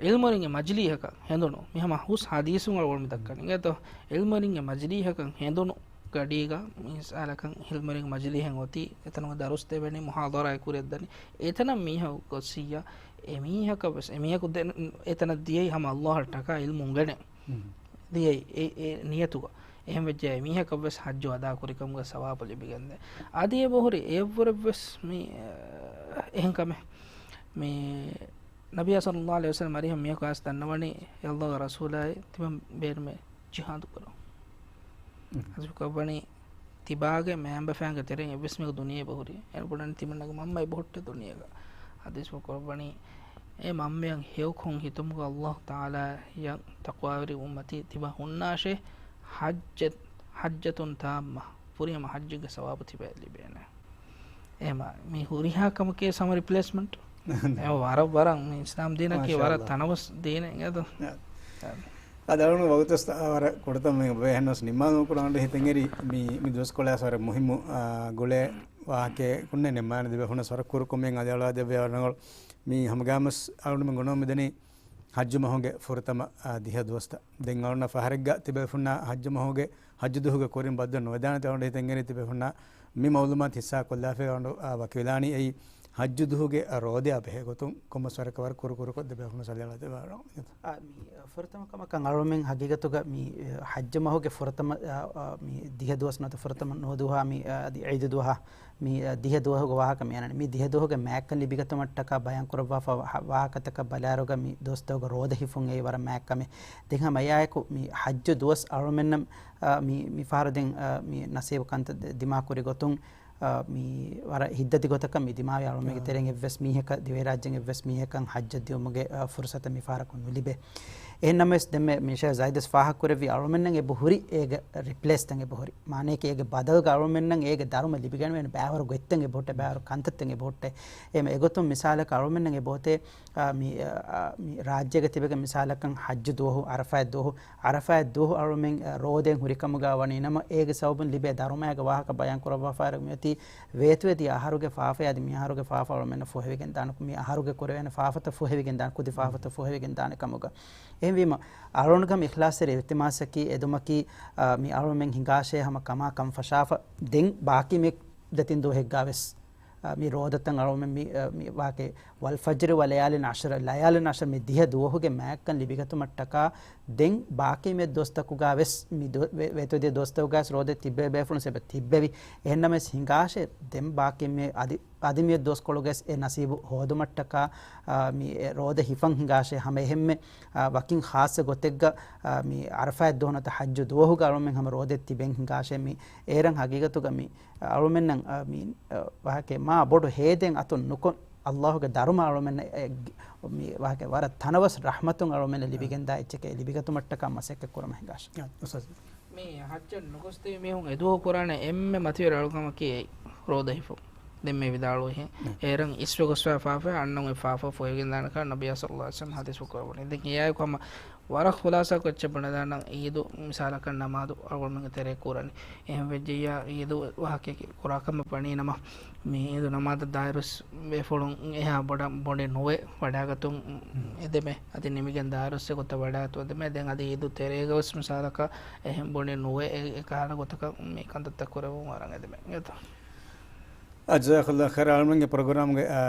ޢިލްމުވެރިންގެ މަޖިލީހަކަށް ހެނދުނު، މި ހަމަ ހުސް ޙަދީޘުން އަޅުގަނޑު މި ދައްކަނީ. އިނގޭތޯ، ޢިލްމުވެރިންގެ މަޖިލީހަކަށް ހެނދުނު ގަޑީގަ މި މިސާލަކަށް ޢިލްމުވެރިންގެ މަޖިލީހެއް އޮތީ، އެތަނުގަ ދަރުސް ދެވެނީ، މުޙާޟަރާ ކުރިއަށްދަނީ. އެތަނަށް މީހަކު ގޮއްސިއްޔާ، އެމީހަކަށް ވެސް، އެމީހަކު ދެން އެތަނަށް ދިޔައީ ހަމަ އައްލާހަށްޓަކާ ޢިލްމު އުނގެނެ. ދިޔައީ އެ، އެ ނިޔަތުގަ. އެހެން ވެއްޖެ އެމީހަކަށް ވެސް ޙައްޖު އަދާކުރިކަމުގެ ސަވާބު ލިބިގެންދޭ. އަދި އެބަހުރި އެއަށްވުރެ ވެސް މި، އެ، އެހެން ކަމެއް. މި ނަބިއްޔާ ޞައްލައްލާހު ޢަލައިހި ވަސައްލަމަ އަރިހަށް މީހަކު އައިސް ދަންނަވަނީ، އެ އައްލާހުގެ ރަސޫލާއޭ، ތިމަން ބޭނުމޭ ޖިހާދު ކުރަން. ހަދީސް ކޮށްވަނީ، ތިބާގެ މައިންބަފައިންގެ ތެރެއިން އެއްވެސް މީހަކު ދުނިޔެ އެބަހުރި. އޭނަ ބުނަނީ ތިމަންނަގެ މަންމަ އެބަހުއްޓޭ ދުނިޔޭގަ. ހަދީސް ކޮށްވަނީ، އެ މަންމައަށް ހެޔޮކޮށް ހިތުމުގަ އައްލާހު ތަޢާލާއަށް ތަޤްވާވެރި އުއްމަތީ ތިބާ ހުންނާށޭ، ޙައްޖަތް، ޙައްޖަތުން ތާއްމަ، ފުރިހަމަ ޙައްޖެއްގެ ސަވާބު ތިބާއަށް ލިބޭނެ. އެހެމަ، މި ހުރިހާ ކަމަކީ ސަމަ ރިޕްލޭސްމަންޓް. އެ ވަރަށް ވަރަށް މި އިސްލާމް ދީނަކީ ވަރަށް މާޝާﷲ. ތަނަވަސް ދީނެއް އެދު. އަދަޅުނު ވަގުތަސް ވަރަށް ކުޑަތަން މި ބޭހެންނަސް ނިމާލު ކުރާން ހިތެން އެރި މި، މި ދުވަސްކޮޅާސް ވަރަށް މުހިއްމު، އާ، ގުޅޭ ވާހަކައެއް ކުންނެ ނިމާން ދެބޭފުނަސް ވަރަށް ކުރުކުމެއް އަދަޅާ ދެއްވޭ ވަރަށް ރަނގަޅު. މި ހަމަގާމަސް އަޅުނުމެ ގުނަމު މިދަނީ ހައްޖު މަހުގެ ފުރަތަމަ، އާ، ދިހަ ދުވަސްތައް. ދެން އަޅުންނަށް ފަހަރެއްގަ ތިބޭފުންނާ ހައްޖު މަހުގެ ހައްޖު ދުހުގެ ކުރިން ބައްދަލު ނުވެދާނެތެ އަޅުން ހިތެން އެރި ތިބޭފުންނާ މި މައުލޫމާތު ހިއްސާ ކޮށްލާފައި އަޅުން، އާ، ވަކިވެލާނީ އެއީ ހައްޖު ދުހުގެ ރޯދަޔާ ބެހޭ ގޮތުން ކޮންމެސް ވަރަކަށް ވަރަށް ކުރު ކުރުކޮށް ދެބޭފުން ސަލާމަތް ވާ. އާ، މި ފުރަތަމަ ކަމަކަށް އަޅުމެން ހަގީގަތުގަ މި، އަ، ހައްޖު މަހުގެ ފުރަތަމަ، އަ، އަ، މި ދިހަ ދުވަސް ނުވަތަ ފުރަތަމަ ނުވަ ދުވަހާ މި، އަ، އަދި ޢީދު ދުވަހާ މި، އަ، ދިހަ ދުވަހުގެ ވާހަކަ މި އަންނަނީ. މި ދިހަ ދުވަހުގެ މާތްކަން ލިބިގަތުމަށްޓަކާ ބަޔާން ކުރައްވާފަ ވާ-، ވާހަކަތަކަށް ބަލާއިރުގަ މި ދުވަސް ދުވަހުގެ ރޯދަ ހިފުން އެއީ ވަރަށް މާތް ކަމެއް. ދެން ހަމަ އެއާއެކު މި ހައްޖު ދުވަސް އަޅުމެންނަށް، އަ، މި، މި ފަހަރު ދެން، އަ، މި ނަސީބު ކަންތައް ދި-، ދިމާ ކުރި ގޮތުން، އާ، މި ވަރަށް ހިތްދަތި ގޮތަކަށް މި ދިމާވި އަޅުމެންގެ ތެރެއިން އެއްވެސް މީހަކަށް، ދިވެހިރާއްޖޭން އެއްވެސް މީހަކަށް ހައްޖަށް ދިއުމުގެ، އާ، ފުރުސަތަށް މި ފަހަރަކު ނުލިބޭ. އެހެންނަމަވެސް، ދެންމެ މި ޝޭޚް ޒައިދުސް ފާހަގަކުރެއްވި އަޅުމެންނަށް އެބަހުރި އޭގެ ރިޕްލޭސްތައް އެބަހުރި. މާނަޔަކީ އޭގެ ބަދަލުގަ އަޅުމެންނަށް އޭގެ ދަރުމަ ލިބިގެންވޭނެ ބައިވަރު ގޮތްތައް އެބަހުއްޓޭ، ބައިވަރު ކަންތައްތައް އެބަހުއްޓޭ. އެހެން އެގޮތުން މިސާލަކަށް އަޅުމެންނަށް އެބައޮތޭ، އާ، މި، އާ، މި ރާއްޖޭގަ ތިބެގެން މިސާލަކަށް ހައްޖު ދުވަހު، ޢަރަފާތް ދުވަހު، ޢަރަފާތް ދުވަހު އަޅުމެން، އަ، ރޯދައިން ހުރިކަމުގަ ވަނީ ނަމަ، އޭގެ ސަބަބުން ލިބޭ ދަރުމައިގެ ވާހަކަ ބަޔާން ކުރައްވާފައިރު މިއޮތީ ވޭތުވެދިޔަ އަހަރުގެ ފާފަޔާ އަދި މި އަހަރުގެ ފާފަ އަޅުމެންނަށް ފުހެވިގެން ދާނެ، މި އަހަރުގެ ކުރެވޭނެ ފާފަތައް ފުހެވިގެން ދާނެ، ކުދި ފާފަތައް ފުހެވިގެން ދާނެ ކަމުގަ. އެހެންވީމަ، އަޅުންގަމް އިޚްލާޞްތެރި އިލްތިމާސަކީ އެދުމަކީ، އަ، މި އަޅުމެން ހިނގާށޭ ހަމަ ކަމާ ކަން ފަށާފަ ދެން ބާކީ މި ދެތިން ދުވަހެއްގަ ވެސް އަ، މި ރޯދަތައް އަޅުމެން މި، އަ، މި ވާކެ، "والفجر وليال عشر، ليال عشر" މި ދިހަ ދުވަހުގެ މާތްކަން ލިބިގަތުމަށްޓަކާ ދެން ބާކީ މި ދުވަސްތަކުގަ ވެސް މި ދު-، ވެ-، ވޭތުވެދިޔަ ދުވަސްތަކުގަ ވެސް ރޯދަ ތިއްބެވި ބޭފުޅުން ސޭބަ ތިއްބެވި. އެހެންނަމަވެސް ހިނގާށޭ ދެން ބާކީ މި އަދި، އަދި މި ދުވަސްކޮޅުގަ ވެސް އެ ނަސީބު ހޯދުމަށްޓަކާ، އަ، މި އެ ރޯދަ ހިފަން ހިނގާށޭ ހަމަ އެހެންމެ، އަ، ވަކިން ޚާއްޞަ ގޮތެއްގަ، އަ، މި ޢަރަފާތް ދުވަހު ނުވަތަ ޙައްޖު ދުވަހުގަ އަޅުމެން ހަމަ ރޯދަ ތިބެން ހިނގާށޭ މި އޭރަން ހަގީގަތުގަ މި އަޅުމެންނަށް، އަ، މި، އަ، ވާހަކަ މާ ބޮޑު ހޭދައިން އަތުން ނުކޮށް، ﷲ ގެ ދަރުމަ އަޅުމެންނަށް އެ، މި ވާހަކަ ވަރަށް ތަނަވަސް ރަޙްމަތުން އަޅުމެންނަށް ލިބިގެންދާ އެއްޗެކޭ، ލިބިގަތުމަށްޓަކާ މަސައްކަތް ކުރުމަށް ހިނގާށޭ. އާ، އުސްތާޛް. މި ޙައްޖަށް ނުގޮސްދެވި މީހުން އެދުވަހު ކުރާނެ އެންމެ މަތިވެރި އަޅުކަމަކީ އެއީ، ރޯދަ ހިފުން. ދެން މި ވިދާޅުވިހެން. އޭރަން އިސްވެ ގޮސްފަ ފާފަ އަންނަ އޮތް ފާފަ ފޮހެވިގެންދާނެކަން ނަބިއްޔާ ޞައްލަﷲު ޢަލައިހި ވަސައްލަމަ ޙަދީޘްފުޅު ކުރައްވަނީ. ދެން އެއާއެކު ހަމަ ވަރަށް ޚުލާޞާކޮށް އެއްޗެއް ބުނެދާނަން، ޢީދު މިސާލަކަށް ނަމާދު އަޅުގަނޑުމެންގެ ތެރޭ ކުރަނީ. އެހެން ވެއްޖެއްޔާ ޢީދު ވާހަކައެއް ކުރާކަމަށް ވަނީ ނަމަ، މި ޢީދު ނަމާދަށް ދާއިރުވެސް ބޭފުޅުން އެހާ ބޮޑަށް ބޮޑެއް ނުވެ ވަޑާގަތުން އެދެމޭ. އަދި ނިމިގެން ދާއިރުވެސް އެގޮތަށް ވަޑާގަތުން އެދެމޭ. ދެން އަދި ޢީދު ތެރޭގަވެސް މިސާލަކަށް އެހެން ބޮޑެއް ނުވެ އެ، އެކަހަލަ ގޮތަކަށް މި ކަންތައްތައް ކުރެވުން އަރަން އެދެމޭ. އިނގޭތޯ؟ އާ، ޖަޒާކަﷲ ޚައިރާ. އަޅުމެންގެ ޕްރޮގްރާމްގެ، އާ،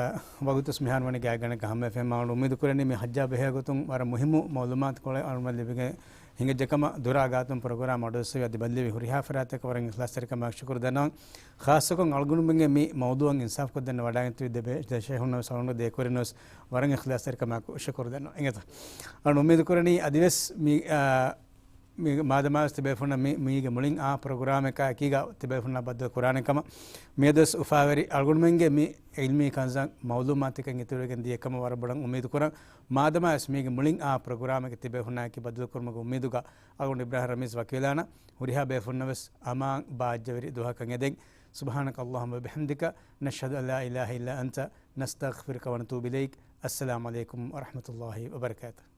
ވަގުތުސް މިހާރު ވަނީ ގާތްގަނޑަކަށް ހަމަވެފައި. އަޅުގަނޑު އުއްމީދު ކުރަނީ މި ޙައްޖާ ބެހޭ ގޮތުން ވަރަށް މުހިއްމު މަޢުލޫމާތުކޮޅެއް އަޅުގަނޑު ލިބިގެން ހިނގައްޖެ ކަމަށް. ދުރާ ގާތުން ޕްރޮގްރާމް އަޑުއައްސަވި އަދި ބައްލެވި ހުރިހާ ފަރާތްތަކަށް ވަރަށް އިޚްލާޞްތެރިކަމާ ޝުކުރު ދަންނަވަން. ޚާއްޞަކޮށް އަޅުގަނޑުމެންގެ މި މައުޟޫޢަށް އިންސާފުކޮށްދޭން ވަޑާގެންދިޔަ ދެ ޝައިޚުންނަށް ވެސް އަޅުގަނޑު ދޭ ކުރިން ވެސް ވަރަށް އިޚްލާޞްތެރިކަމާ ޝުކުރު ދަންނަވަން. އިނގޭތޯ؟ އަޅުގަނޑު އުއްމީދު ކުރަނީ އަދިވެސް މި، އާ، މި މާދަމާވެސް ތިބޭފުންނަށް މި، މީގެ މުޅިން އާ ޕްރޮގްރާމަކާ އެކީގަ ތިބޭފުންނާ ބައްދަލު ކުރާނެ ކަމަށް. މިއަދުވެސް އުފާވެރި އަޅުގަނޑުމެންގެ މި ޢިލްމީ ކަންޒަށް މަޢުލޫމާތުތަކެއް އިތުރުވެގެން ދިޔަ ކަމަށް ވަރަށް ބޮޑަށް އުއްމީދު ކުރަން. މާދަމާވެސް މީގެ މުޅިން އާ ޕްރޮގްރާމެއްގަ ތިބޭފުންނާއެކީ ބައްދަލު ކުރުމުގެ އުއްމީދުގަ އަޅުގަނޑު އިބްރާހިމް ރަމީޒް ވަކިވެލާނަން. ހުރިހާ ބޭފުންނަށް ވެސް އަމާން ބާއްޖަވެރި ދުވަހަކަށް އެދެން. سبحانك اللهم وبحمدك، نشهد أن لا إله إلا أنت، نستغفرك ونتوب إليك. السلام عليكم ورحمة الله وبركاته.